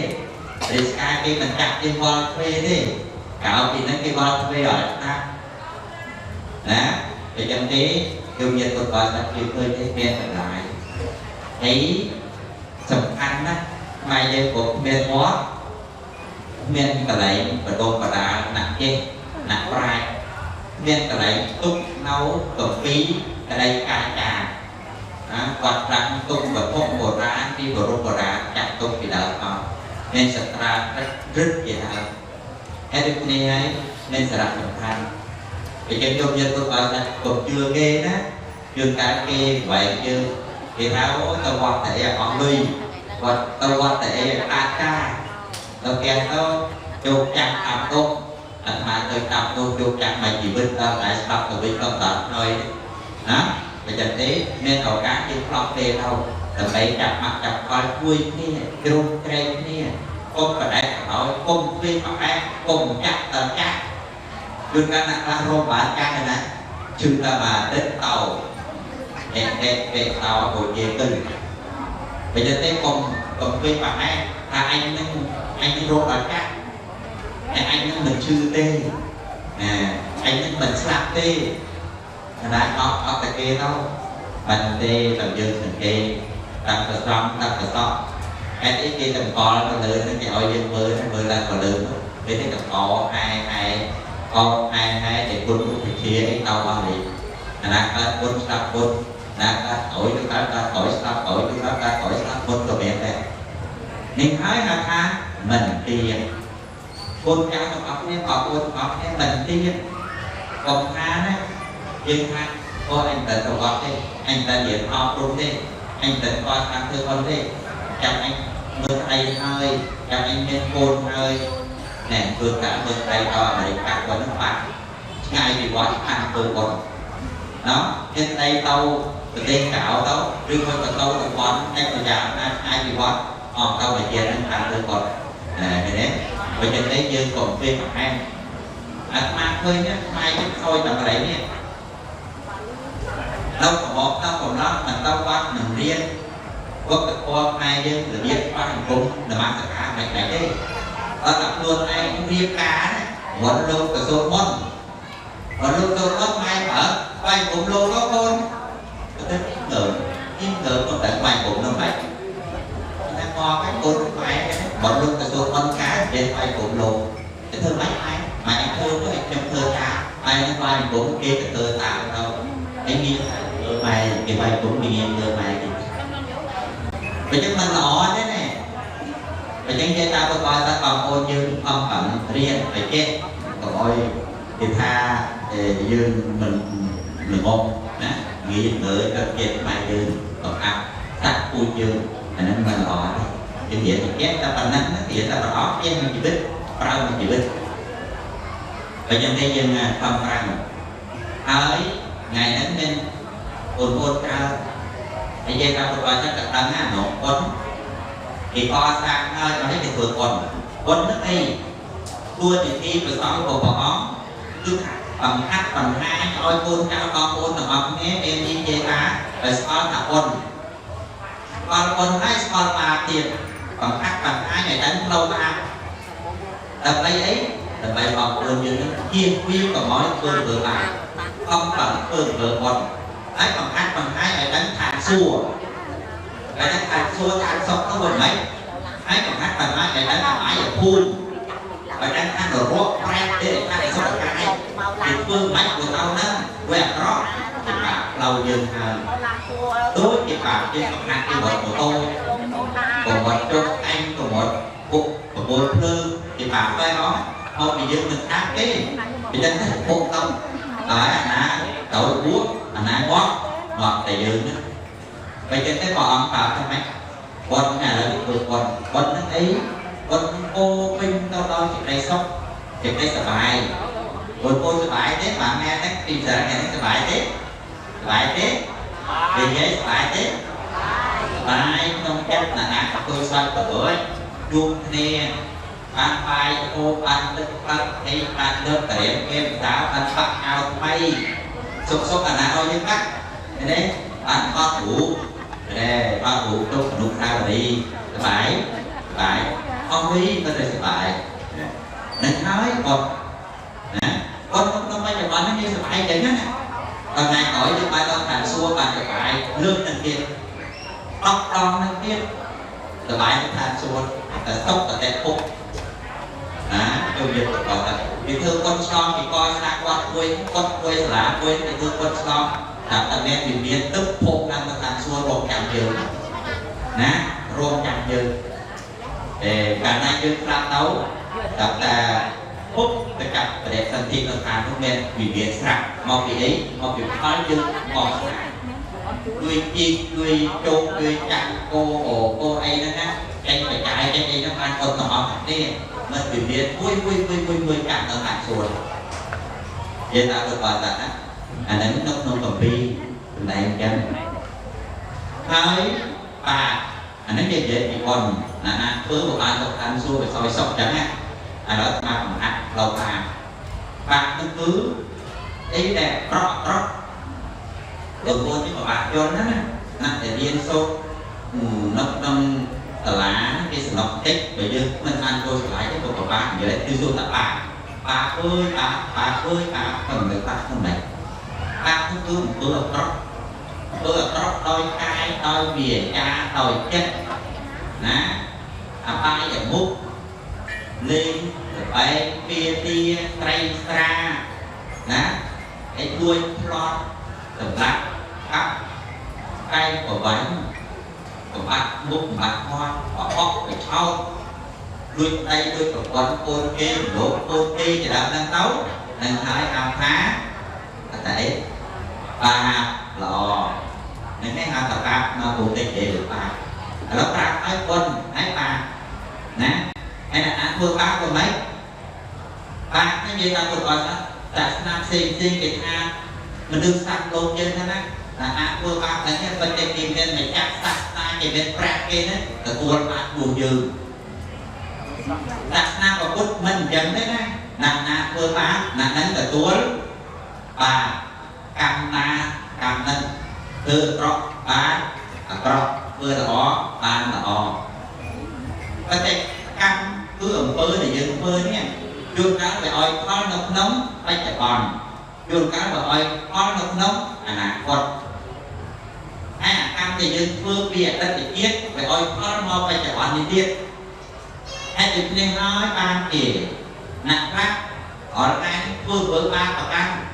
រាជការគេមិនចាក់គេវល់ទ្វេទេក្រៅពីហ្នឹងគេវល់ទ្វេអត់ណាណាពេលចឹងទេគឺមានពុទ្ធបរិស័ទគេឃើញទេមានតម្លៃហើយសំខាន់ណាស់ខ្មែរយើងក៏គ្មានវត្តមានកន្លែងបដុំបដាលអ្នកចេះអ្នកប្រាជ្ញមានកន្លែងទុកនៅកពីកន្លែងកាចាណាគាត់ប្រាំងទុកវត្ថុបុរាណពីបរុបុរាណចាក់ទុកពីដើមមកមានសត្រារឹតជាដើមហើយដូចគ្នាហើយមានសារៈសំខាន់ពេលយើងយកយកពុទ្ធបរិស័ទកុំជឿគេណាយើងតែគេវាយយើងគេថាអូទៅវត្តតែអីអស់លុយវត្តទៅវត្តតែអីអាកាទៅផ្ទះទៅជោគចាំតាមទុកអាត្មាទៅតាមទុកជោគចាំមួយជីវិតដល់តែស្ដាប់ទៅវិញក៏ដល់ហើយណាបើចឹងទេមានឱកាសយើងផ្លោះទេទៅដើម្បីចាប់ម៉ាក់ចាប់ផលជួយគ្នាជ្រុំជ្រែងគ្នាកុំបដែកបដោយកុំទ្វេប្រអែកកុំចាក់តចាក់ជួនកាលអ្នកខ្លះរកបានចាក់ណាជឿតែមកទឹកតោអេអេអេតោហូជាទៅបើចឹងទេកុំកុំទ្វេប្រអែកថាអញនឹងអញនឹងរកដល់ចាក់តែអញនឹងមិនឈឺទេណាអញនឹងមិនស្លាប់ទេណាអត់អត់តែគេទៅបានទេតែយើងសង្កេតតាមប្រសំតាមប្រសក់ cái ý kia tầm co nó lớn nó cái ôi dương mơ nó mơ lên còn lớn cái cái tầm co hai hai con hai hai để quân cũng phải chia cái tàu bao liền là quân sắp quân là khỏi chúng ta ta khỏi sắp khỏi chúng ta ta khỏi sắp quân rồi mẹ đây nên thấy là tha mình tiền quân cao trong ốc nhé còn quân ốc nhé mình tiền còn tha đấy nhưng tha cô anh ta sầu gọt đi anh ta điện học đúng đi anh ta coi tham thư con đi chào anh mưa tay hơi chào anh nhân côn hơi nè vừa cả mưa tay to để cả quần nước bạc ngày thì quá ăn từ quần đó trên tay tàu từ tên cạo tàu riêng con tàu từ quần anh còn già ai thì quá còn tàu mà chia anh ăn từ quần này đấy và trên đấy dương còn phim mà ăn ăn mang hơi nhá mai cái thôi tầm đấy nhé đâu còn một đâu còn đó mình tao qua mình riêng វប្បធម៌ខ្មែរយើងរបៀបបាសង្គមនមស្ការមិនដែរទេអត់តែខ្លួនឯងរៀបការវត្តលោកទៅសូត្រមន្តវត្តលោកសូត្រមន្តម៉ែបើបាយគុំលោកđó conទៅងើងើក៏តែបាយគុំនោះមិនតែមកcái con mẹ វត្តលោកទៅសូត្រមន្តការនិយាយបាយគុំលោកទៅធ្វើម៉េចម៉ែម៉ែធ្វើទៅខ្ញុំធ្វើតាម៉ែនឹងបាយគុំគេទៅធ្វើតាមទៅឯងមានម៉ែគេបាយគុំគេមានធ្វើម៉ែគេ បើចឹងមិនល្អទេណាបើចឹងគេតាមបកថាបងប្អូនយើងខំប្រឹងរៀនឲ្យចេះកុំឲ្យគេថាយើងមិនល្ងងណាងាយមើលទៅគេខ្មែរយើងបង្អាប់តាក់ពូជយើងអាហ្នឹងមិនល្អទេយើងរៀនឲ្យចេះតែប៉ុណ្ណឹងរៀនតែប្រអប់ចេះក្នុងជីវិតប្រើក្នុងជីវិតបើចឹងទេយើងខំប្រឹងហើយថ្ងៃហ្នឹងមានបងប្អូនច្រើននិយាយតាមប្រព័ន្ធហ្នឹងក៏ដឹងណានោះប៉ុនគេកសាងហើយដល់នេះគេធ្វើប៉ុនប៉ុនហ្នឹងអីតួនាទីប្រសងរបស់ព្រះអង្គគឺបង្ហាត់បង្ហាញឲ្យកូនចៅបងប្អូនទាំងអស់គ្នាមាននិយាយថាឲ្យស្គាល់ថាប៉ុនស្គាល់ប៉ុនហើយស្គាល់បាទៀតបង្ហាត់បង្ហាញឲ្យដឹងផ្លូវបាដើម្បីអីដើម្បីបងប្អូនយើងនឹងជៀសវាងកុំឲ្យធ្វើធ្វើបាខំប្រឹងធ្វើធ្វើប៉ុនហើយបង្ហាត់បង្ហាញឲ្យដឹងឋានសួគ៌ហើយដឹងឋានសួគ៌ឋានសុខទៅមិនម៉េចហើយបង្ហាត់បង្ហាញឲ្យដឹងអបាយភូមិឲ្យដឹងថានរកប្រែតទេថាសុខកាយគេធ្វើមិនព្រោះទៅហ្នឹងវាអាក្រក់គេបាក់ផ្លូវយើងហើយដូចគេបាក់គេបង្ហាត់គេរត់ម៉ូតូក៏រត់ចុះអញក៏រត់ពុកបបួលភ្លើងគេបាក់ទៅអស់មកពីយើងមិនថាទេពីចឹងទៅពុកទៅហើយអាណាទៅបួសអាណាងាប់ងាប់តែយើងហ្នឹងបើចឹងទៅព្រះអង្គប្រាប់ថាម៉េចបុណ្យឥឡូវធ្វើបុណ្យបុណ្យហ្នឹងអីបុណ្យពោពេញទៅដោយសេចក្តីសុខសេចក្តីសប្បាយបុណ្យពោសប្បាយទេបាទម៉ែហ្នឹងពីសារថ្ងៃហ្នឹងសប្បាយទេសប្បាយទេនិយាយសប្បាយទេសប្បាយក្នុងចិត្តណាណាធ្វើសត្វទៅរួចជួបគ្នាបានបាយអូបានទឹកផឹកអីបានលើកតរៀមគេសាវបានបាក់អោថ្មីសុខសុខអាណាឲ្យយើងបាក់នេះបានថតរូបនេះថតរូបទុកអនុស្សាវរីយ៍សប្បាយសប្បាយអស់វិញមិនតែសប្បាយនឹងហើយគាត់ណាគាត់ក្នុងបច្ចុប្បន្ននេះយើងសប្បាយចឹងណាដល់ថ្ងៃក្រោយយើងបានដល់ឋានសួគ៌បានសប្បាយលើកនឹងទៀតអត់ដងនឹងទៀតសប្បាយនឹងឋានសួគ៌តែសុខតែពុកណាចូលយើងទៅគាត់តែគេធ្វើគាត់ឆ្លងពីកសាងវត្តមួយគាត់មួយសាលាមួយគេធ្វើគាត់ឆ្លងតាមតែមានវិមានទឹកភពតាមឋានសួគ៌រងចាំយើងណារងចាំយើងតែកាលណាយើងស្រាប់ទៅតាមតែភពទៅកាប់ប្រទេសសន្ធិនៅឋាននោះមានវិមានស្រាប់មកពីអីមកពីផលយើងកសាងជួយជីកជួយជោគជួយចាក់គោអូគោអីហ្នឹងណាចេញបច្ច័យចេញអីហ្នឹងបានអត់ទាំងអស់គ្នាមិនវិមានមួយមួយមួយមួយមួយកាត់នៅឋានសួគ៌និយាយតាមទៅបាទណាអាហ្នឹងនៅក្នុងកម្ពីសម្ដែងអញ្ចឹងហើយបាទអាហ្នឹងនិយាយពីប៉ុនណាណាធ្វើបើបានទៅឋានសួគ៌វាសោយសុខអញ្ចឹងណាឥឡូវមកបង្ហាត់ផ្លូវបាបាហ្នឹងគឺអីដែលប្រក់ប្រក់បងប្អូននេះពិបាកយល់ណាស់ណាតែរៀនសូត្រនៅក្នុងសាលាគេសំណុកតិចបើយើងមិនបានចូលសាលាទេក៏ពិបាកនិយាយគឺសូត្រតែបាបាអើយបាបាអើយបាមិននៅបាហ្នឹងមិនបាគឺគឺអំពើអាក្រក់អំពើអាក្រក់ដោយកាយដោយវាចាដោយចិត្តណា អបាយមុខលេងល្បែងពាទាត្រីស្រាណាឯលួចប្លន់សម្លាប់កាប់កែងប្រវាញ់បំបាត់មុខបំបាត់មាត់បបកបឆោតលួចដៃលួចប្រព័ន្ធកូនគេលោកកូនគេជាដើមហ្នឹងទៅនឹងហើយហៅថាអត់តែអីបាបល្អនឹងនេះហៅថាបាបមកពូតិចទេឬបាបឥឡូវប្រាប់ឲ្យបុណ្យហើយបាបណាហើយអ្នកអាចធ្វើបាបក៏មិនបាបនេះនិយាយថាពុទ្ធបរិស័ទសាសនាផ្សេងផ្សេងគេថាមនុស្សសត្វលោកយើងហ្នឹងណាតែអាចធ្វើបាបហ្នឹងប៉ុន្តែគេមានម្ចាស់សាសនាគេមានប្រាក់គេហ្នឹងទទួលបាបពួកយើងសាសនាពុទ្ធមិនអញ្ចឹងទេណាណាណាធ្វើបាបណាហ្នឹងទទួលបាបកម្មណាកម្មហ្នឹងធ្វើអាក្រក់បានអាក្រក់ធ្វើល្អបានល្អប៉ុន្តែកម្មគឺអំពើដែលយើងធ្វើនេះជួនកាលវាឲ្យផលនៅក្នុងបច្ចុប្បន្នជួនកាលវាឲ្យផលនៅក្នុងអនាគតហើយអាកម្មដែលយើងធ្វើពីអតីតជាតិវាឲ្យផលមកបច្ចុប្បន្ននេះទៀតហើយដូច្នេះហើយបានជាអ្នកខ្លះអរកាធ្វើធ្វើបាបកម្ម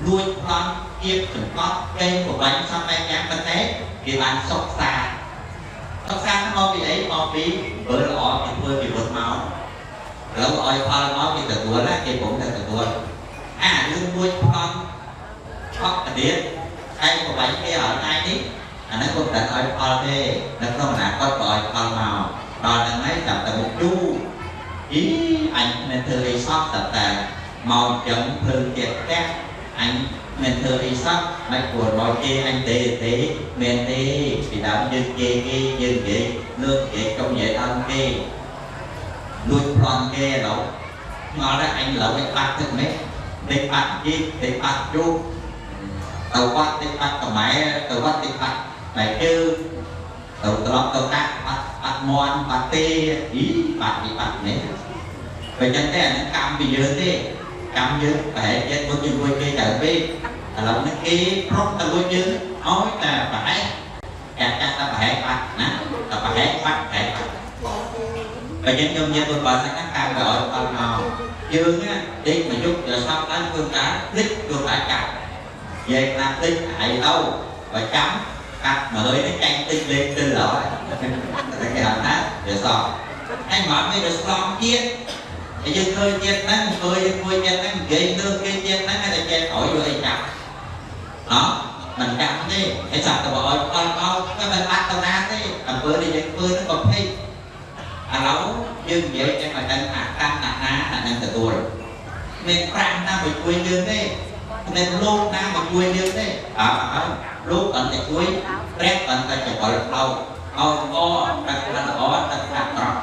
លួចប្លន់គៀបចង្កត់កេងប្របាញ់សពបែបយ៉ាងប៉ុន្តែគេបានសុខសាន្តសុខសាន្តមកពីអីមកពីបើល្អគេធ្វើពីមុនមកឥឡូវឲ្យផលមកគេទទួលណាគេពុំតែទទួលអារឿងលួចប្លន់ឆក់កដៀតឯងប្របាញ់គេឲ្យថ្ងៃនេះអាហ្នឹងក៏មិនឲ្យផលទេនៅក្នុងអនាគតក៏ឲ្យផលមកដល់ហ្នឹងហើយចាប់តែមុខយូរអីអញមិនធ្វើអីសោះតែតែមកចឹងភ្លើងទៀតផ្ទះអញមិនធ្វើអីសោះមិនគួរមកគេអញទេទេមែនទេពីដើមយើងគេគេយើងនិយាយលើកនិយាយកុំនិយាយអន់គេលួចប្លន់គេឥឡូវឆ្ងល់ដែរអញឥឡូវឯងបាត់ទឹកម៉េចដេកបាត់ជីកដេកបាត់ជូកទៅវត្តដេកបាត់ខ្មែរទៅវត្តដេកបាត់បែកជើងទៅត្រឡប់ទៅកាក់បាត់បាត់មន់បាត់ទេអីបាត់ពីបាត់នេះបើចឹងទេអានឹងកម្មពីយើងទេកម្មយើងប្រហែលចិត្តមុនជាមួយគេទៅពេកឥឡូវនេះគេប្រុសទៅលួចយើងឲ្យតែប្រហែលចាក់ចាក់តែប្រហែលបាត់ណាតែប្រហែលបាត់ប្រហែលបាត់បើយើងខ្ញុំនិយាយពុទ្ធបរិស័ទណាកម្មវាឲ្យផលមកយើងណាដេកមកយុគដល់សពឡើងធ្វើការភ្លេចខ្លួនឯងកាត់និយាយណាភ្លេចឯងទៅបើចាំកាត់មកហើយនេះចាញ់តិចលេងទិលហើយតែគេហៅថាវាសោះអញមកមានវាស្លងជាតិហើយយើងឃើញជាតិហ្នឹងធ្វើយើងមួយជាតិហ្នឹងនិយាយលើគេជាតិហ្នឹងតែចេះឲ្យយកអីចាប់អត់មិនចាំទេហើយចាប់ទៅឲ្យផលមកមិនបាត់ទៅណាទេអំពើដែលយើងធ្វើហ្នឹងក៏ភ្លេចឥឡូវយើងនិយាយតែមកដឹងថាកម្មណាណាអានឹងទទួលមានប្រាក់ណាមកជួយយើងទេមានលោកណាមកជួយយើងទេអើហើយលោកអត់តែជួយព្រះអត់តែចង្អុលផ្លោកឲ្យល្អតែខ្លះល្អតែខ្លះក្រក់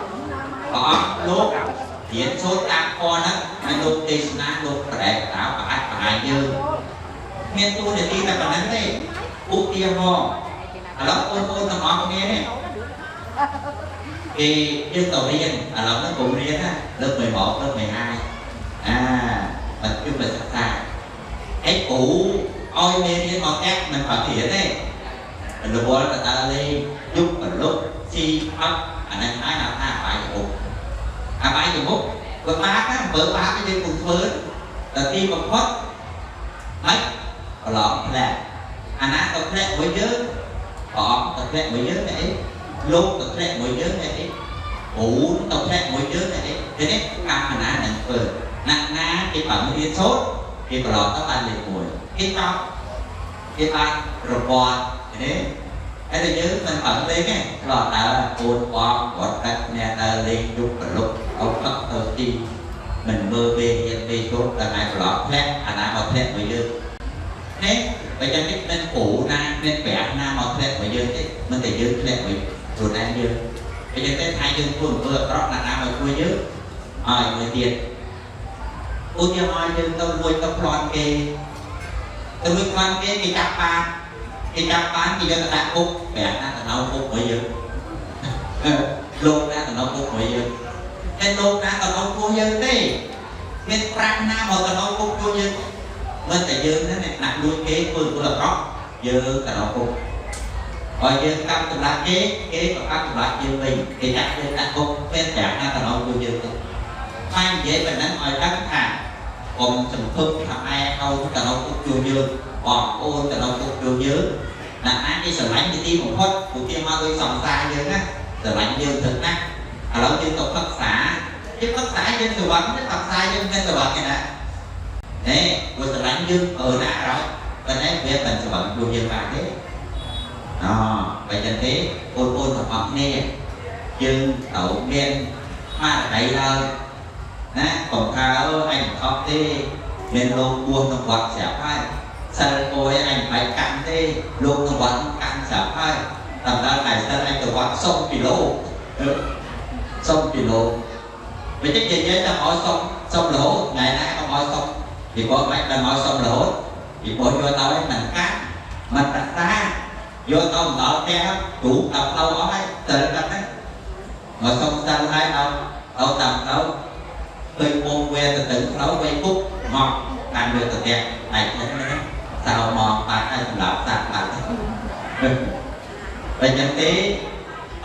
ព្រះអង្គលោករៀនសូត្រតាមពណ៌ហ្នឹងហើយលោកទេសនាលោកប្រែកតើប្រហាត់ប្រហែលយើងមានតួនាទីតែប៉ុណ្្នឹងទេឧទាហរណ៍ឥឡូវបងប្អូនទាំងអស់គ្នានេះគេយើងទៅរៀនឥឡូវហ្នឹងកុំរៀនណាលើក11លើក12អាបាត់គឺមិនសិក្សាឯគ្រូឲ្យមេរៀនមកផ្ទះមិនបាត់រៀនទេរវល់ទៅដើរលេងយប់ប្រលប់ស៊ីអត់អាហ្នឹងហើយហៅថាអបាយមុខអបាយមុខបើបាបណាអំពើបាបយើងពុំធ្វើតែទីបំផុតមិនប្រឡងធ្លាក់អាណាទៅធ្លាក់មួយយើងព្រះអង្គទៅធ្លាក់មួយយើងតែអីលោកទៅធ្លាក់មួយយើងតែអីគ្រូទៅធ្លាក់មួយយើងតែអីទេនេះកម្មណានឹងធ្វើណាក់ណាគេបើរៀនសូត្រគេប្រឡងទៅបានលេខ1គេតបគេបានរង្វាន់ទេហើយតែយើងមិនបើលេងទេឆ្លោះដើរកូនបងគាត់ដឹកអ្នកដើរលេងយប់ប្រលប់អត់ផឹកទៅទីមិនមើលពេលរៀនពេលសូត្រដល់ថ្ងៃប្រឡងធ្លាក់អាណាមកធ្លាក់មួយយើងនេះបើចឹងនេះមិនគ្រូណាមានប្រាក់ណាមកធ្លាក់មួយយើងទេមិនតែយើងធ្លាក់មួយខ្លួនឯងយើងបើចឹងទេថាយើងធ្វើអំពើអាក្រក់ណាណាមកជួយយើងឲ្យមួយទៀតឧទាហរណ៍យើងទៅលួចទៅប្លន់គេទៅលួចប្លន់គេគេចាប់បានគេចាប់បានគេយកទៅដាក់គុកប្រាក់ណាទៅនៅគុកមួយយើងលោកណាទៅនៅគុកមួយយើងតែលោកណាទៅនៅគុកយើងទេមានប្រាក់ណាមកទៅនៅគុកជួយយើងមិនតែយើងហ្នឹងអ្នកដាក់លួចគេធ្វើអំពើអាក្រក់យើងទៅនៅគុក បើយើងកម្មសម្រាប់គេគេក៏កម្មសម្រាប់យើងវិញគេចាក់យើងដាក់គុកពេលប្រាក់ណាតំណងពួកយើងទៅហើយនិយាយប៉ុណ្ណឹងឲ្យដឹងថាកុំសង្ឃឹមថាឯងឲ្យតំណងគុកជួយយើងបងប្អូនតំណងគុកជួយយើងណាអាចគេស្រឡាញ់ជាទីបំផុតពួកគេមកដោយសង្សារយើងណាស្រឡាញ់យើងទៅណាឥឡូវយើងទៅផឹកសាយើងផឹកសាយើងស្វឹងទៅផឹកសាយើងមិនស្វឹងទេណានេះព្រោះស្រឡាញ់យើងអឺណាហើយប៉ុន្តែវាមិនស្វឹងខ្លួនយើងបានទេ អបើចឹងទេបងប្អូនទាំងអស់គ្នាយើងត្រូវមានស្មារតីឡើយណាកុំថាអឺអញខំទេមានលោកបួសក្នុងវត្តស្រាប់ហើយសិលគយអញមិនបាច់កាន់ទេលោកក្នុងវត្តកាន់ស្រាប់ហើយតាមដល់ថ្ងៃសិលអញទៅវត្តសុំពីលោកសុំពីលោកវិញនិយាយតែឲ្យសុំសុំរហូតថ្ងៃណាក៏ឲ្យសុំពីព្រោះមិនដល់ឲ្យសុំរហូតពីព្រោះយកទៅឲ្យមិនកាន់មិនរក្សាយកទៅមិនដល់ផ្ទះគ្រូដល់ផ្លូវអស់ហើយសិលកាត់ហ្នឹងមកសុំសិលហើយដល់ទៅតាមផ្លូវឃើញមុំវាទៅទៅផ្លូវវៃគុកមកតាមវាទៅផ្ទះឯងហ្នឹងសៅមកបាត់ហើយសម្រាប់សត្វបាត់តែចឹងទេ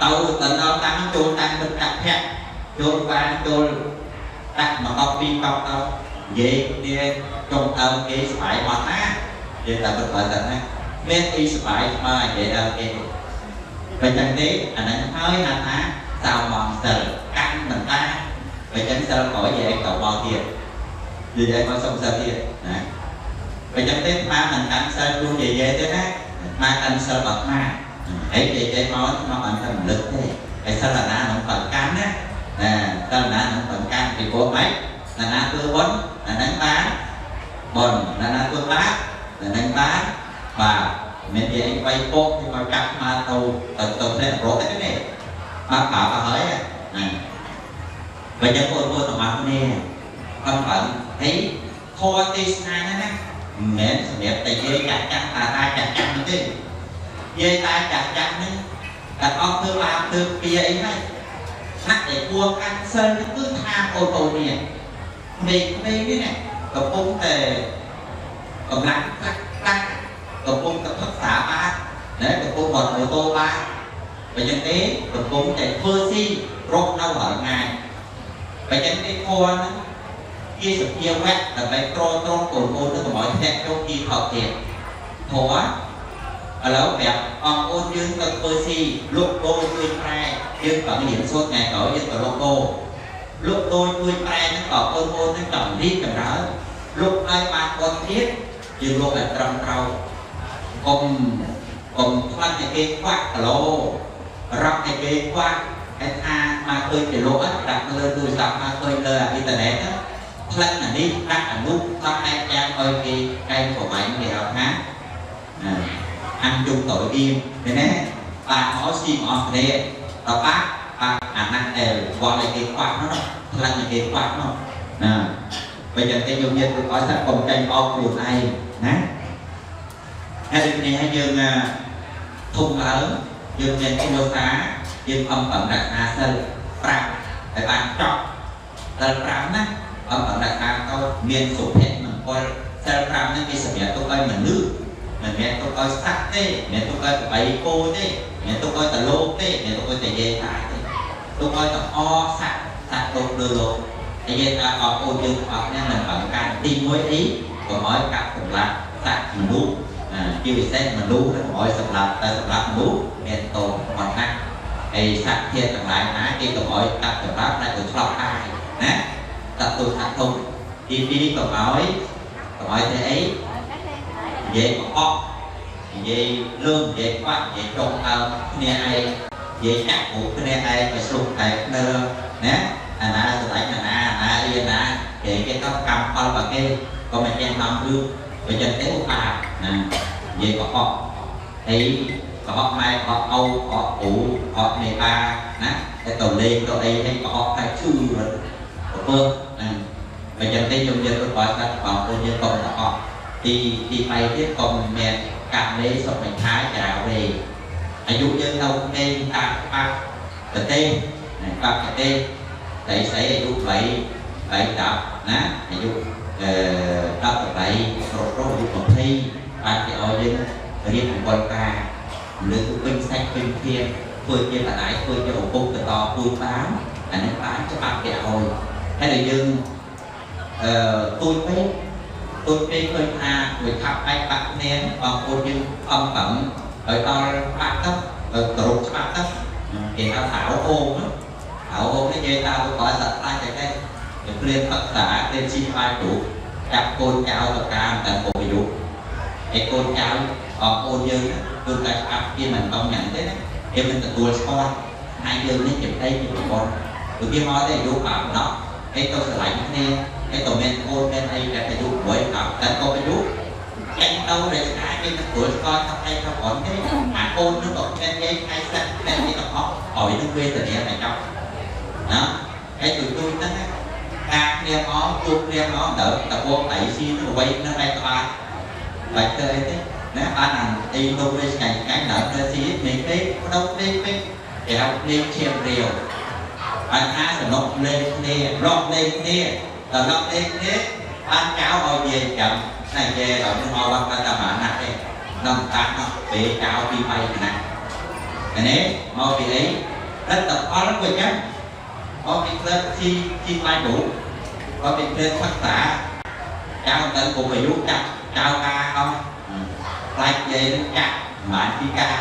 ទៅទៅដល់តាំងចូលតាំងមិត្តភក្តិចូលបានចូលដាក់មកកប់ពីរកប់ទៅនិយាយគ្នាចុងដើមគេស្បាយអត់ណានិយាយតែបើតែណាមានទីស្បាយស្មើនិយាយដល់គេបើចឹងទេអាហ្នឹងហើយណាថាសៅមងសិលកាន់មិនបានបើចឹងសិលក្រោយនិយាយទៅមកទៀតនិយាយមកសុំសិលទៀតណាបើចឹងទេអាមិនកាន់សិលខ្លួននិយាយទេណាអាកាន់សិលរបស់អាហើយនិយាយមកមកអត់តែរំលឹកទេហើយសិលអាណានឹងប្រកាន់ណាណាសិលអាណានឹងប្រកាន់ពីព្រោះម៉េចណាណាធ្វើបុណ្យអាហ្នឹងបានបុណ្យណាណាធ្វើបាបអាហ្នឹងបានបាទមាននិយាយអីបីពុកគេមកកាត់មកទៅទៅទៅផ្លែរកទេនេះមកបាបហើយណាបើចឹងបងប្អូនទាំងអស់គ្នាខំប្រឹងហើយធម៌ទេសនាហ្នឹងណាមិនមែនសម្រាប់តែយាយចាស់ចាស់តាតាចាស់ចាស់នោះទេយាយតាចាស់ចាស់ហ្នឹងតែអស់ធ្វើបាបធ្វើពៀអីហើយហាក់តែគួរកាន់សិលហ្នឹងគឺថាបងប្អូននេះក្មេងៗនេះណាកំពុងតែកម្លាំងខ្លះខ្លះកំពុងតែផឹកសាបានណាកំពុងបត់ម៉ូតូបានបើចឹងទេកំពុងតែធ្វើស៊ីរកនៅរាល់ថ្ងៃបើចឹងទេធម៌ហ្នឹងជាសភាវៈដើម្បីទ្រទ្រង់កូនៗនឹងកុំឲ្យធ្លាក់ចូលទីថោកទៀតធម៌ឥឡូវប្រាប់អង្គអូនយើងទៅធ្វើស៊ីលក់ដូរជួយប្រែយើងក៏រៀនសូត្រថ្ងៃក្រោយយើងក៏លក់ដូរលក់ដូរជួយប្រែហ្នឹងក៏កូនៗនឹងចង់រីកចម្រើនលក់ឲ្យបានបុណ្យទៀតយើងលក់ឲ្យត្រឹមត្រូវកុំកុំខ្លាចឲ្យគេខ្វាក់គីឡូរកឲ្យគេខ្វាក់ឯថាមកឃើញគេលក់ដាក់លើទូរស័ព្ទមកឃើញលើអ៊ីនធឺណិតផ្លិតអានេះដាក់អានោះដាក់ឯយ៉ាងឲ្យគេកែប្រមាញ់គេហៅថាăn chung tội im thế nè bạn nói xinអស់គ្នាដល់បាក់បាក់អាណាដែលវល់ឲ្យគេខ្វាក់នោះខ្លាំងឲ្យគេខ្វាក់នោះណាបើចឹងទេយើងមានឲ្យថាកុំចាញ់អោបខ្លួនឯងណាហើយដូចនេះហើយយើងធំឡើងយើងមានគ្រួសារយើងអំបំរក្សាសិល5ឲ្យបានចប់សិល5ណាអំបំរក្សាទៅមានសុភមង្គលសិល5ហ្នឹងគេសម្រាប់ទុកឲ្យមនុស្សមិនមែនទុកឲ្យសត្វទេមិនមែនទុកឲ្យក្បីគោទេមិនមែនទុកឲ្យតលោកទេមិនមែនទុកឲ្យតែយាយតាទេទុកឲ្យតអសត្វសត្វលោកលើលោកតែយាយតាអស់អូនយើងអស់នេះមិនបង្កាន់ទី1អីកុំឲ្យកាប់សម្លាប់សត្វមនុស្សជាពិសេសមនុស្សកុំឲ្យសម្លាប់តែសម្លាប់មនុស្សមានតោអត់ណាស់ហើយសត្វធាតុទាំងឡាយណាគេកុំឲ្យកាប់សម្លាប់តែទៅឆ្លប់អាយណាសត្វទូសត្វធំទី2កុំឲ្យទេអីនិយាយកុហកនិយាយលើនិយាយខ្វាក់និយាយចុងអើគ្នាឯងនិយាយចាក់ពួកគ្នាឯងឲ្យស្រុកតែនៅណាអាណាស្រឡាញ់អាណាអាណាអីអាណាគេគេទៅកម្មផលរបស់គេក៏មិនចេះនាំរឿងបើចឹងទេឧបាណានិយាយកុហកហើយកុហកម៉ែកុហកឪកុហកគ្រូកុហកមេបាណាតែទៅលេងទៅអីហើយកុហកតែឈឺប្រពើណាបើចឹងទេខ្ញុំយកទៅឲ្យថាបងប្អូនយើងកុំកុហកទី3ទៀតកុំមានកម្មលេសុខមិនថាចរាវេអាយុយើងនៅក្មេងតាមច្បាប់ប្រទេសច្បាប់ប្រទេសស្រីស្រីអាយុ8 8 10ណាអាយុ18ប្រុសប្រុសអាយុ20បានគេឲ្យយើងរៀប7ការ មនុស្សពេញសាច់ពេញធាតុធ្វើជាម្ដាយធ្វើជាឪពុកបន្តពូជបានអានេះបានច្បាប់គេឲ្យហើយដែលយើងអឺទូចពេកទូចពេកឃើញថាវាខាប់បែកបាក់គ្នាបងប្អូនយើងអំប្រឹងឲ្យដល់បាក់ទៅឲ្យគ្រប់ច្បាប់ទៅគេហៅថាអូមអូមនេះនិយាយតាមក៏សត្វខ្លាចតែគេព្រានផឹកសាព្រានជីបាយគ្រូចាប់កូនចៅទៅតាមតែពុកអាយុឯកូនចៅបងប្អូនយើងគឺតែច្បាប់គេមិនតំញ៉ាំទេណាគេមិនទទួលស្គាល់ហើយយើងនេះជាប្តីជាប្រពន្ធឧទាហរណ៍ទេអាយុបាប់ណោះឯទៅស្រឡាញ់គ្នាឯទៅមានកូនមានអីតែអាយុ1 10តែកូនអាយុចាញ់ទៅរក្សាគេមិនទទួលស្គាល់ថាឯងប្រពន្ធទេអាកូននឹងក៏មានយាយថ្ងៃសិនតែគេទាំងអស់ឲ្យនឹងវេទនាតែចប់ណាឯទូទូហ្នឹងការគ្នាមកជួបគ្នាមកដល់តពងដៃស៊ីនឹងអ្វីនឹងឯក្បាលបាច់ទៅអីទេណាបានអាអីនោះវាឆ្ងាញ់ឆ្ងាញ់ដល់ទៅស៊ីនេះពេកបដពេកពេកគេហៅលេងឈាមរាវបានថាសំណុកលេងគ្នារកលេងគ្នាដល់រកលេងគ្នាបានចៅឲ្យនិយាយចាំតែនិយាយដល់មកវត្តតាមណាស់ទេដល់តានោះពេលចៅពី3ណានេះមកពីអីលទ្ធផលក៏ចឹងមកពីក្លឹបជីជីបាយគ្រូមកពីក្លឹបសិក្សាចៅទៅគុំអាយុចាក់ចៅការអស់ខ្លាចនិយាយនឹងចាក់ប្រហែលពីការ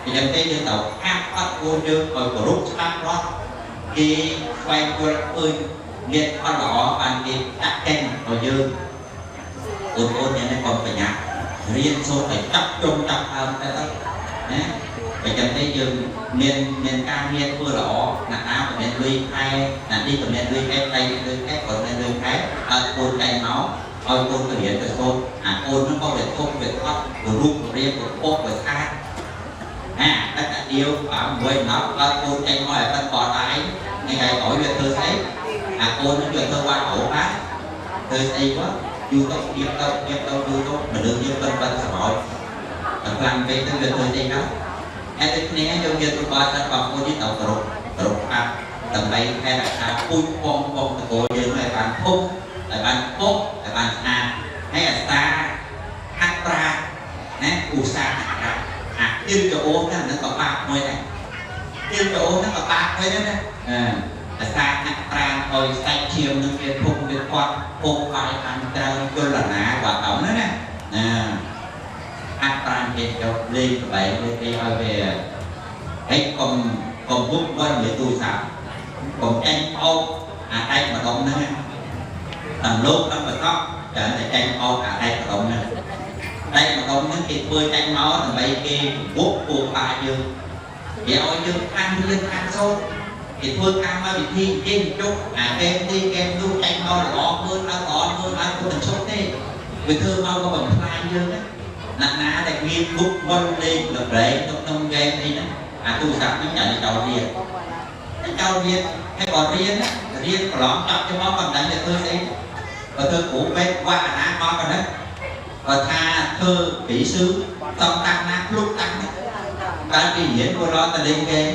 អញ្ចឹងទេយើងត្រូវអាប់អត់គួរយើងឲ្យគោរពច្បាប់រដ្ឋគេស្វែងយល់ឃើញមានផលល្អបានគេដាក់ចេញឲ្យយើងអូនអូនយ៉ាងនេះកុំប្រញាប់រៀនសូត្រឲ្យចាប់ជុំចាប់ដើមទៅណាបើចឹងទេយើងមានការងារធ្វើល្អណាស់ណាក៏មានលុយខែណានេះក៏មានលុយខែដៃលុយខែក៏មានលុយខែឲ្យកូនតែមកឲ្យកូនទៅរៀនទៅសូត្រអាកូនហ្នឹងក៏វាធំវាថត់រូបរាងវាពុកវាស្អាតអាតែតែដៀវបើមួយណប់ដល់កូនចេញមកឲ្យប៉ិនបដៃថ្ងៃក្រោយវាធ្វើស្អីអាកូនហ្នឹងវាធ្វើវត្តអូបានធ្វើស្អីគាត់យូរទៅៀបទៅៀបទៅយូរទៅមនុស្សយើងប៉ិនប៉ិនសម្ោចតែខ្លាំងពេកទៅវាធ្វើស្អីហ្នឹងហើយដូចគ្នាយើងយកទៅបាសិនបងប្អូននេះទៅគោរពគោរពច្បាប់ដើម្បីថែរក្សាពូជពងពងតកូលយើងឲ្យបានធំឲ្យបានពុកឲ្យបានស្អាតហើយអាសាហាត់ប្រាណាឧស្សាហ៍ហាត់ប្រាអាគិលកអូនហ្នឹងក៏បាក់មួយដែរគិលកអូនហ្នឹងក៏បាក់មួយដែរណាអាសាហាត់ប្រាឲ្យសាច់ឈាមនឹងវាធំវាគាត់ពុកបាយបានត្រូវជលនាបាក់ហ្នឹងណាណាហាត់ប្រាគេចូលលេងក្បែរលេងអីឲ្យវាហើយកុំកុំវុកវិលលើទូរស័ព្ទកុំចាញ់អោបអាដែកម្ដុំហ្នឹងតាមលោកតាមបតក់ច្រើនតែចាញ់អោបអាដែកម្ដុំហ្នឹងដែកម្ដុំហ្នឹងគេធ្វើចាញ់មកដើម្បីគេវុកពួកបាយើងគេឲ្យយើងខានរៀនខានសូត្រគេធ្វើកម្មវិធីគេជុកអាកែមនេះកែមនោះចាញ់មកល្អមើលឲ្យល្អមើលឲ្យគុណឈប់ទេវាធ្វើមកក៏បំផ្លាញយើងណាណាណាដែលមានមុខវិលលេងលប្រែងក្នុងហ្គេមអីហ្នឹងអាទូរស័ព្ទហ្នឹងចាញ់ចោលរៀនចោលរៀនហើយក៏រៀនរៀនប្រឡងចាប់ទៅមកក៏មិនដឹងจะធ្វើស្អីបើធ្វើគ្រូពេទ្យវត្តអាណាមកក៏ហ្នឹងបើថាធ្វើពីsưតតាំងណាភ្លុកតាំងណាកាលពីរៀនក៏រត់ទៅលេងហ្គេម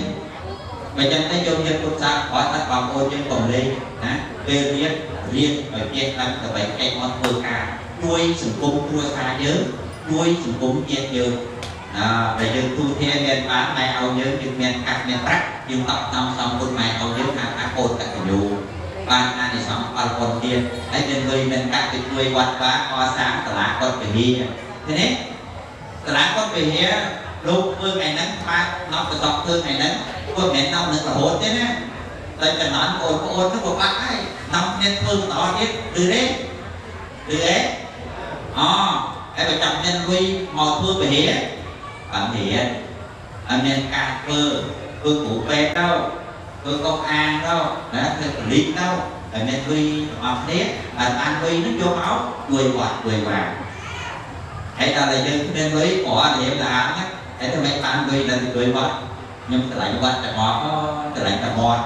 បើចឹងទៅយើងរៀនពុទ្ធសាសនាឲ្យបងប្អូនយើងកុំលេងណាពេលរៀនរៀនឲ្យចេះដឹងដើម្បីចេញមកធ្វើការជួយសង្គមគ្រួសារយើងជួយសង្គមជាតិយើងដែលយើងទូធាមានបានម៉ែឲ្យយើងយើងមានកាក់មានប្រាក់យើងតបតាមសំគុណម៉ែឲ្យយើងថាអាកូនកតញ្ញូបានអានិសង្សផលបុណ្យទៀតហើយមានលុយមានកាក់ទៅជួយវត្តវាកសាងសាលាកុដិវិហារឃើញទេសាលាកុដិវិហារលោកធ្វើថ្ងៃហ្នឹងបានណប់ប្រសពធ្វើថ្ងៃហ្នឹងធ្វើមិនមែនណប់នឹងរហូតទេណាតែចំណន់បងប្អូនហ្នឹងក៏បាក់ហើយណប់គ្នាធ្វើបន្តទៀតឬទេឬទេអូហើយបើចាំមានលុយមកធ្វើវិហារបានរៀនអត់មានការធ្វើធ្វើគ្រូពេទ្យទៅធ្វើកុំអានទៅណាធ្វើប៉ូលីសទៅហើយមានលុយទាំងអស់គ្នាបានបានលុយហ្នឹងយកមកជួយវត្តជួយវាហើយដល់តែយើងគ្មានលុយក៏អត់រៀនតាមណាហើយធ្វើម៉េចបានលុយដល់ទៅជួយវត្តខ្ញុំស្រឡាញ់វត្តតែមកស្រឡាញ់តែមាត់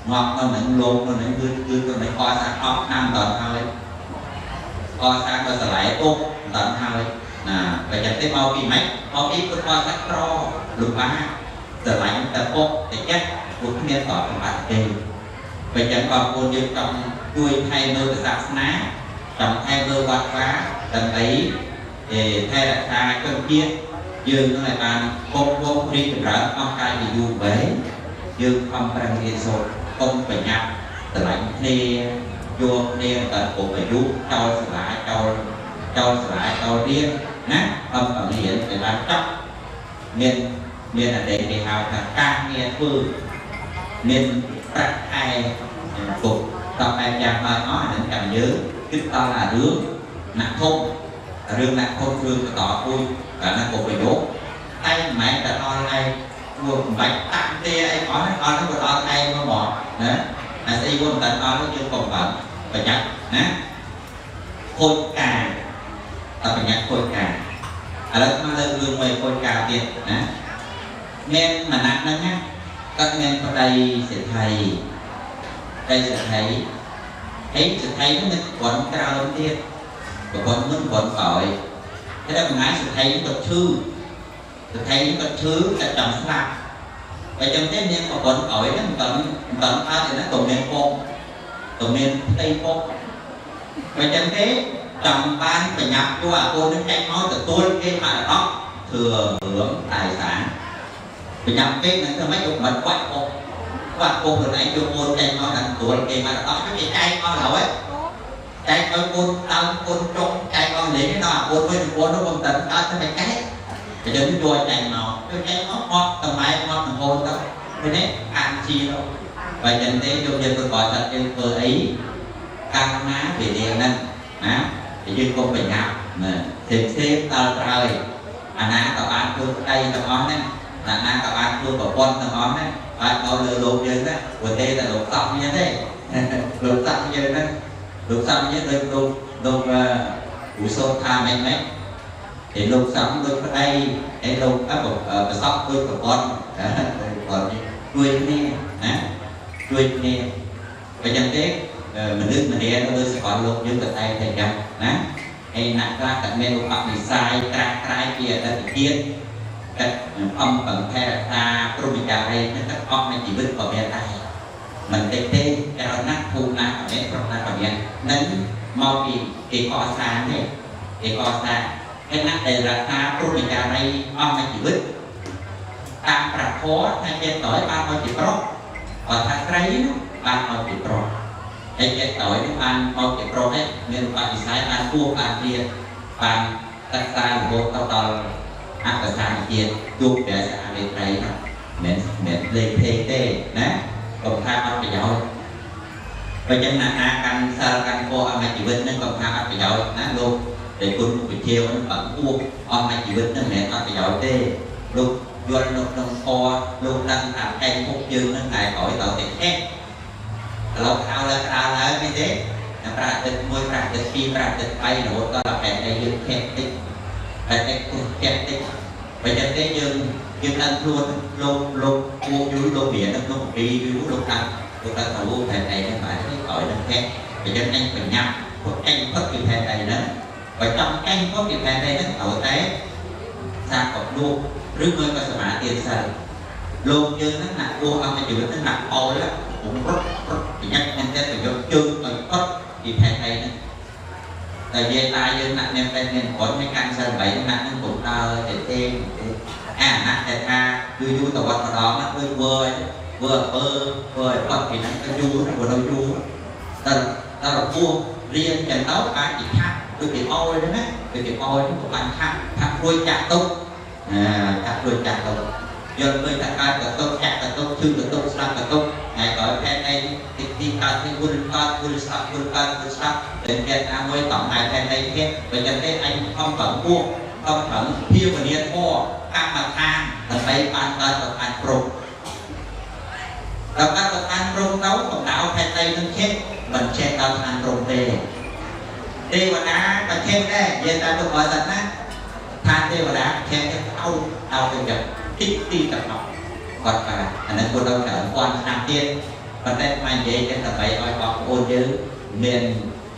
ងាប់នៅនឹងលោកនៅនឹងគឺគឺទៅនឹងកសាងអស់ឆ្នាំដល់ហើយកសាងក៏ស្រឡាយពុកដល់ហើយណាបើចឹងទេមកពីម៉េចមកពីពុទ្ធបរិស័ទក្រលំបាកស្រឡាញ់តែពុកតែចិត្តពួកគ្នាតបសម្បត្តិទេបើចឹងបងប្អូនយើងចង់ជួយថែមើលសាសនាចង់ថែមើលវត្តវាដើម្បីថែរក្សាជនជាតិ យើងនឹងឲ្យបានគង់វង្សរីកចម្រើនអស់កាយពីយូរវែងយើងខំប្រឹងរៀនសូត្រកុំប្រញាប់ស្រឡាញ់គ្នាយកគ្នាតែគ្រប់អាយុចោលសាលាចោលចោលសាលាចោលរៀនណាខំប្រឹងរៀនឲ្យបានចប់មានមានអតីតគេហៅថាការងារធ្វើមានប្រាក់ខែពុកតបែបយ៉ាងហើយអស់អានឹងចាំយើងគិតដល់អារឿងណាក់ធំរឿងណាក់ធំរឿងបន្តពូជកាលណាគ្រប់ប្រយោគតែមិនមែនតែដល់ឯងព្រោះមិនបាច់តាក់ទេអីអស់អស់ហ្នឹងក៏ដល់ឯងមកហ្មងណាអាស្អីវមិនដល់អស់យើងកុំបើប្រយ័ត្នណាខូចការតែប្រយ័ត្នខូចការឥឡូវមកលើករឿងមួយខូចការទៀតណាមានមណៈហ្នឹងណាគាត់មានប្តីសេដ្ឋីប្តីសេដ្ឋីហើយសេដ្ឋីហ្នឹងមានប្រពន្ធច្រើនទៀតប្រពន្ធមុនប្រពន្ធក្រោយតែដល់ថ្ងៃសេដ្ឋីហ្នឹងគាត់ឈឺសេដ្ឋីហ្នឹងគាត់ឈឺតែចង់ស្លាប់បើចឹងទេមានប្រពន្ធក្រោយហ្នឹងមិនមិនមិនអត់ទេណាក៏មានពុកក៏មានផ្ទៃពុកបើចឹងទេចង់បានប្រញាប់យកអាកូនហ្នឹងចេញមកទទួលគេមរតកthừa hưởng tài sản ប្រញាប់ពេកនឹងធ្វើម៉េចយកមិនបាច់ពុកបាក់ពុកខ្លួនឯងយកកូនចេញមកដល់ទទួលគេមរតកគេចែកអស់ហើយចែកឲ្យកូនដើមកូនចុងចែកអស់លេងដល់អាកូនវិញកូននោះមិនតាន់កើតធ្វើម៉េចកែអញ្ចឹងយកចេញមកយកចេញមកអត់តម្លៃអត់នឹងកូនទៅឃើញទេអានជាបើចឹងទេយកយើងទៅបោះចាត់យើងធ្វើអីកាលណាវេលាហ្នឹងណាយើងកុំប្រញាប់ណាផ្សេងផ្សេងដល់ក្រោយអាណាក៏បានធ្វើប្តីទាំងអស់ហ្នឹងណាណាក៏បានធ្វើប្រពន្ធទាំងអស់ហ្នឹងអាចដល់លើលោកយើងណាព្រោះទេតែលោកសក់មានទេលោកសក់យើងហ្នឹងលោកសក់យើងដូចលោកលោកឧសោថាម៉េចម៉េចឯលោកសក់ដូចប្តីឯលោកប្រសក់ដូចប្រពន្ធប្រពន្ធជួយគ្នាណាជួយគ្នាបើចឹងទេមនុស្សម្នានៅលើសកលលោកយើងក៏តែងតែចឹងណាឯអ្នកខ្លះក៏មានឧបនិស្ស័យត្រាស់ត្រាយពីអតីតជាតិតែអំបង្ថែរក្សាព្រហ្មចារីនឹងទាំងអស់នៃជីវិតក៏មានដែរមិនតិចទេច្រើនណាស់ភូមិណាក៏មានស្រុកណាក៏មាននឹងមកពីគេកសាងទេគេកសាងឯណាដែលរក្សាព្រហ្មចារីអស់នៃជីវិតតាមប្រធរថាចេះតើបានមកជាប្រុសបើថាស្រីនោះបានមកជាប្រុសហើយចេះតើនេះបានមកជាប្រុសឯងមានឧបនិស្ស័យបានគួរបានទៀតបានសិក្សារហូតទៅដល់អបសានជាតិជួបព្រះសាមេត្រីនោះមិនមិនលេខទេទេណាកុំថាអត់ប្រយោជន៍បើចឹងណាណាកាន់សិលកាន់ពរអស់មួយជីវិតហ្នឹងកុំថាអត់ប្រយោជន៍ណាលោកដែលគុណវិជ្ជាហ្នឹងបើគួបអស់មួយជីវិតហ្នឹងមិនមែនអត់ប្រយោជន៍ទេលោកយល់នៅក្នុងពរលោកដឹងថាឯងពុកយើងហ្នឹងថ្ងៃក្រោយទៅតែខេះឥឡូវខោលើក្តារឡើងមិនទេប្រាក់ទឹក1ប្រាក់ទឹក2ប្រាក់ទឹក3រហូតដល់តែឯងយើងខេះតិចតែតែខេះតិចបើចឹងទេយើងយើងដឹងខ្លួនលោកលោកគួបយូរលោករៀននៅក្នុងពីយូរលោកដឹងលោកដឹងថាលោកតែឯងហ្នឹងបាទនេះក្រោយនឹងខេះបើចឹងអញប្រញាប់ពួកអញផុតពីផែនដីហ្នឹងបើចង់អញផុតពីផែនដីហ្នឹងត្រូវតែសាកបលោកឬមួយក៏សមាធិសិលលោកយើងហ្នឹងណាក់ពោះអស់មួយជីវិតហ្នឹងណាក់អោលผมរត់រត់ប្រញាប់មែនទេទៅយកជើងឲ្យផុតពីផែនដីហ្នឹងតែយាយតាយើងណាក់មានតែមានប្រព័ន្ធមានកាន់សិល8ណាក់ហ្នឹងผมដើរទៅទេអាណាក់តែថាយូរយូរទៅវត្តម្ដងហ្នឹងដូចវើវើអើវើឲ្យផុតពីហ្នឹងទៅយូរទៅនៅយូរតែតែរបួសរៀនចឹងទៅអាចជាឆាប់ដូចគេអោយហ្នឹងណាដូចគេអោយហ្នឹងក៏បានឆាប់ឆាប់រួចចាក់ទុកអាឆាប់រួចចាក់ទុកយល់ឃើញថាកើតកតុកចាក់កតុកឈឺកតុកស្លាប់កតុកថ្ងៃក្រោយផែនដីទីទីកើតទីវុលកើតវុលស្លាប់វុលកើតវុលស្លាប់តែគេណាមួយតំណែងផែនដីទៀតបើចឹងទេអញខំប្រឹងពោះខំប្រឹងភាវនាធម៌កម្មដ្ឋានដើម្បីបានកើតប្រឋានព្រំដល់កើតប្រឋានព្រំទៅកំដៅផែនដីនឹងចេះមិនចេះដល់ឋានព្រំទេទេវតាក៏ចេះដែរនិយាយតាមលោកបរិស័ទណាឋានទេវតាចេះទៅអោអោទៅចឹងតិចទីទាំងអស់គាត់បាទអានឹងគាត់ដល់ច្រើនពាន់ឆ្នាំទៀតប៉ុន្តែមកនិយាយចឹងដើម្បីឲ្យបងប្អូនយើងមាន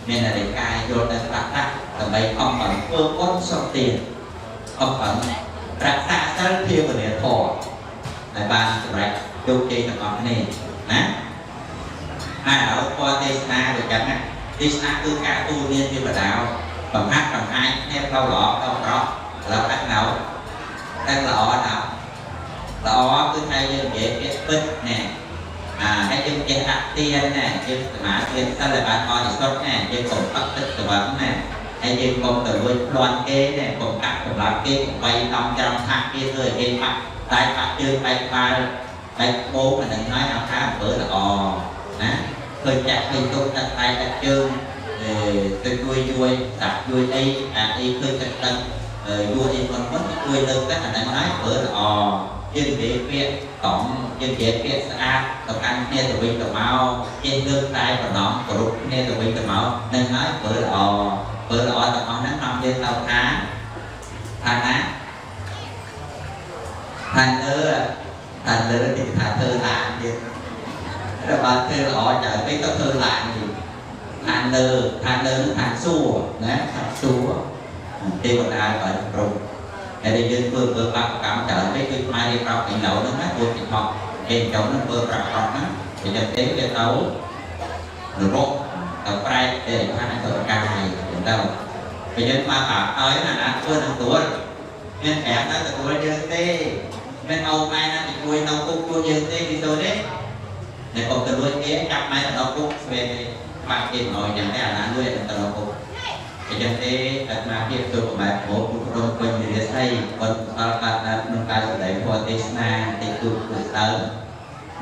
មានអរិកាយយល់ដល់ខ្លះខ្លះដើម្បីខំប្រឹងធ្វើបុណ្យសុខទានខំប្រឹងរក្សាសិលភាវនាធម៌ដែលបានសម្រេចជោគជ័យទាំងអស់គ្នាណាហើយឥឡូវពរទេសនាដូចចឹងណាទេសនាគឺការទូលមានជាបដាវបង្ហាត់បង្ហាញគ្នាផ្លូវល្អផ្លូវអាក្រក់ឥឡូវកាត់ណៅ ដឹងល្អណាស់ល្អគឺថាយើងនិយាយពាក្យពិតណែអាហើយយើងចេះដាក់ទានណែយើងសមាធិសិលឲ្យបានបរិសុទ្ធណែយើងកុំផឹកទឹកស្វឹងណែហើយយើងកុំទៅលួចប្លន់គេណែកុំកាក់សម្រាប់គេកុំបីតំច្រំថាក់គេធ្វើឲ្យគេបាក់តែបាក់ជើងបែកក្បាលបែកបោកអានឹងហើយហៅថាអំពើល្អណាឃើញចាក់ឃើញទុកដាក់ដៃដាក់ជើងទៅជួយជួយសាក់ជួយអីអាអីឃើញទឹកទឹកយួរអីមុនមុនជួយលើកទៅអានឹងហើយអំពើល្អយើងនិយាយពាក្យតំយើងនិយាយពាក្យស្អាតទៅកាន់គ្នាទៅវិញទៅមកចេះលើកតែបណ្ដំគោរពគ្នាទៅវិញទៅមកនឹងហើយអំពើល្អអំពើល្អទាំងអស់ហ្នឹងនាំយើងទៅថាថាណាថាលើថាលើទីថាធ្វើឡានទៀតរបស់ធ្វើល្អច្រើនពេកទៅធ្វើឡានទៀតឋានលើឋានលើនឹងឋានសួគ៌ណាឋានសួគ៌ទេវតាបើព្រំតែដែលយើងធ្វើអំពើបាបកម្មច្រើនពេកគឺខ្មែររៀបរាប់ពីឡូវហ្នឹងណាព្រោះពីថកគេចំហ្នឹងធ្វើប្រាក់អត់ហ្នឹងវាចឹងទេវាទៅនរកទៅប្រែកទេឋានអសុរកាយចឹងទៅពេលយើងមកបាបហើយណាណាធ្វើនឹងទួលមានប្រាប់ទៅទទួលយើងទេមានអោម៉ែណាទៅជួយនៅគុកជួយយើងទេពីសូទេតែកុំទៅលួចគេចាប់ម៉ែទៅដល់គុកស្វែងទេបាក់គេមកយ៉ាងតែអាណាលួចទៅដល់គុកអញ្ចឹងទេអាត្មាភាពទូប្រមាណប្រពុទ្ធពេញរិស័យបុណ្យកុសលកើតឡើងក្នុងការសម្ដែងធម៌ទេសនាតិចទូពុទ្ធើ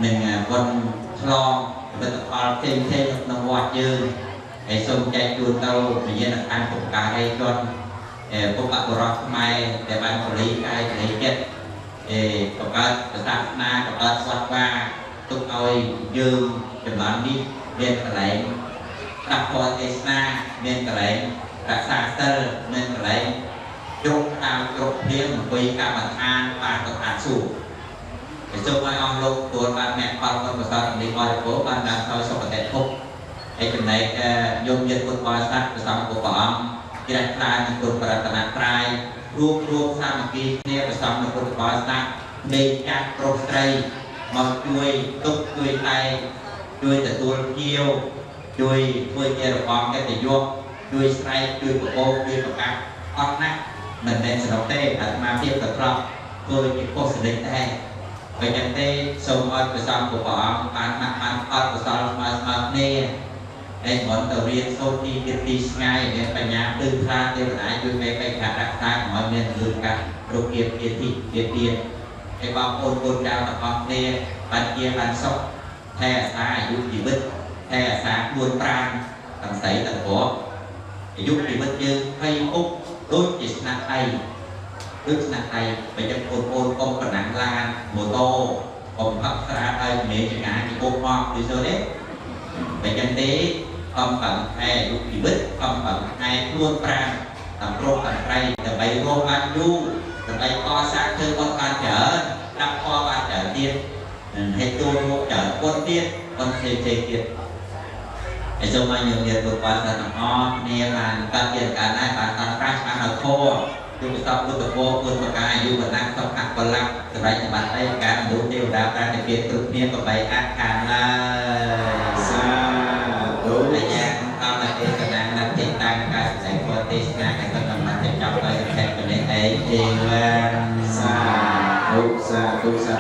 និងបុណ្យឆ្លងផលិតផលផ្សេងផ្សេងនៅក្នុងវត្តយើងហើយសូមចែកជូនទៅវិញ្ញាណក្ខន្ធពុការីជនពុកបុរសខ្មែរដែលបានពលីកាយពលីចិត្តបង្កើតសាសនាបង្កើតវត្តវាទុកឲ្យយើងចំនួននេះមានកន្លែងស្ដាប់ធម៌ទេសនាមានកន្លែងរក្សាសិលមានកន្លែងជ្រុកតាមគ្រប់ភ្លៀងអង្គុយកម្មដ្ឋានបានទៅឋានសួគ៌ហើយសូមឲ្យអស់លោកទទួលបានមគ្គផលបុណ្យកុសលនេះបរិបូរណ៍បានដល់ហើយសុគតិភពហើយចំណែកយមញាតិពុទ្ធបរិស័ទព្រះសង្ឃព្រះអង្គជ្រះថ្លានឹងគុណប្រតនត្រ័យរួមរួមសាមគ្គីគ្នាព្រះសង្ឃនិងពុទ្ធបរិស័ទនៃចាស់ប្រុសស្រីមកជួយទុកជួយតែជួយទទួលភ្ញៀវជួយធ្វើជារបងកិត្តិយសជួយស្រែកជួយប្រកបជួយប្រកាសអត់ណាស់មិនមែនស្រុកទេអាត្មាភាពក៏ធ្លាប់ធ្វើជាកុសលិកដែរបើចឹងទេសូមឲ្យព្រះសង្ឃព្រះអង្គបានម៉ាក់បានអត់កុសលស្មើស្មើគ្នាហើយមិនទៅរៀនសូត្រទីទីឆ្ងាយមានបញ្ញាទិថ្លាទេវតាជួយមេបេក្ខរក្សាកុំឲ្យមានរឿងកាត់រោគាជាទីជាទៀតហើយបងប្អូនកូនចៅទាំងអស់គ្នាបានជាបានសុខថែអាសាអាយុជីវិតថែអាសាខ្លួនប្រាណទាំងស្រីទាំងប្រុសអាយុជីវិតយើងភ័យពុកដូចជាស្នាក់ដៃដូចស្នាក់ដៃបើចឹងបងប្អូនកុំប្រណាំងឡានម៉ូតូកុំផឹកស្រាឲ្យមេចងាពីពុកមកដូចទៅទេបើចឹងទេអំបង្ខែអាយុជីវិតអំបង្ខែខ្លួនប្រាណទាំងប្រុសទាំងស្រីដើម្បីរស់បានយូរដើម្បីកសាងធ្វើបុណ្យបានច្រើនដាក់ផលបានច្រើនទៀតហើយទូមកច្រើនបុណ្យទៀតបុណ្យផ្សេងៗទៀតហើយសូមឲ្យញោមញាតិពុទ្ធបរិស័ទទាំងអស់គ្នាបានកើតជាការដែរបានតាំងប្រាជ្ញាបានដល់ធម៌ជួយប្រសពពុទ្ធពរគុណប្រការអាយុវណ្ណៈសុខៈពលៈសម្រាប់សម្បត្តិការមនុស្សទេវតាប្រានិព្វានគ្រប់គ្នាកុំបីអាក់ខានឡើយ សាធុ ហើយយ៉ាងធម្មទេសនានៅទីតាំងការសម្ដែងធម៌ទេសនាដែលក៏កំណត់ចប់ដោយសង្ខេបនេះឯងទេវ៉ា សាធុសាធុសា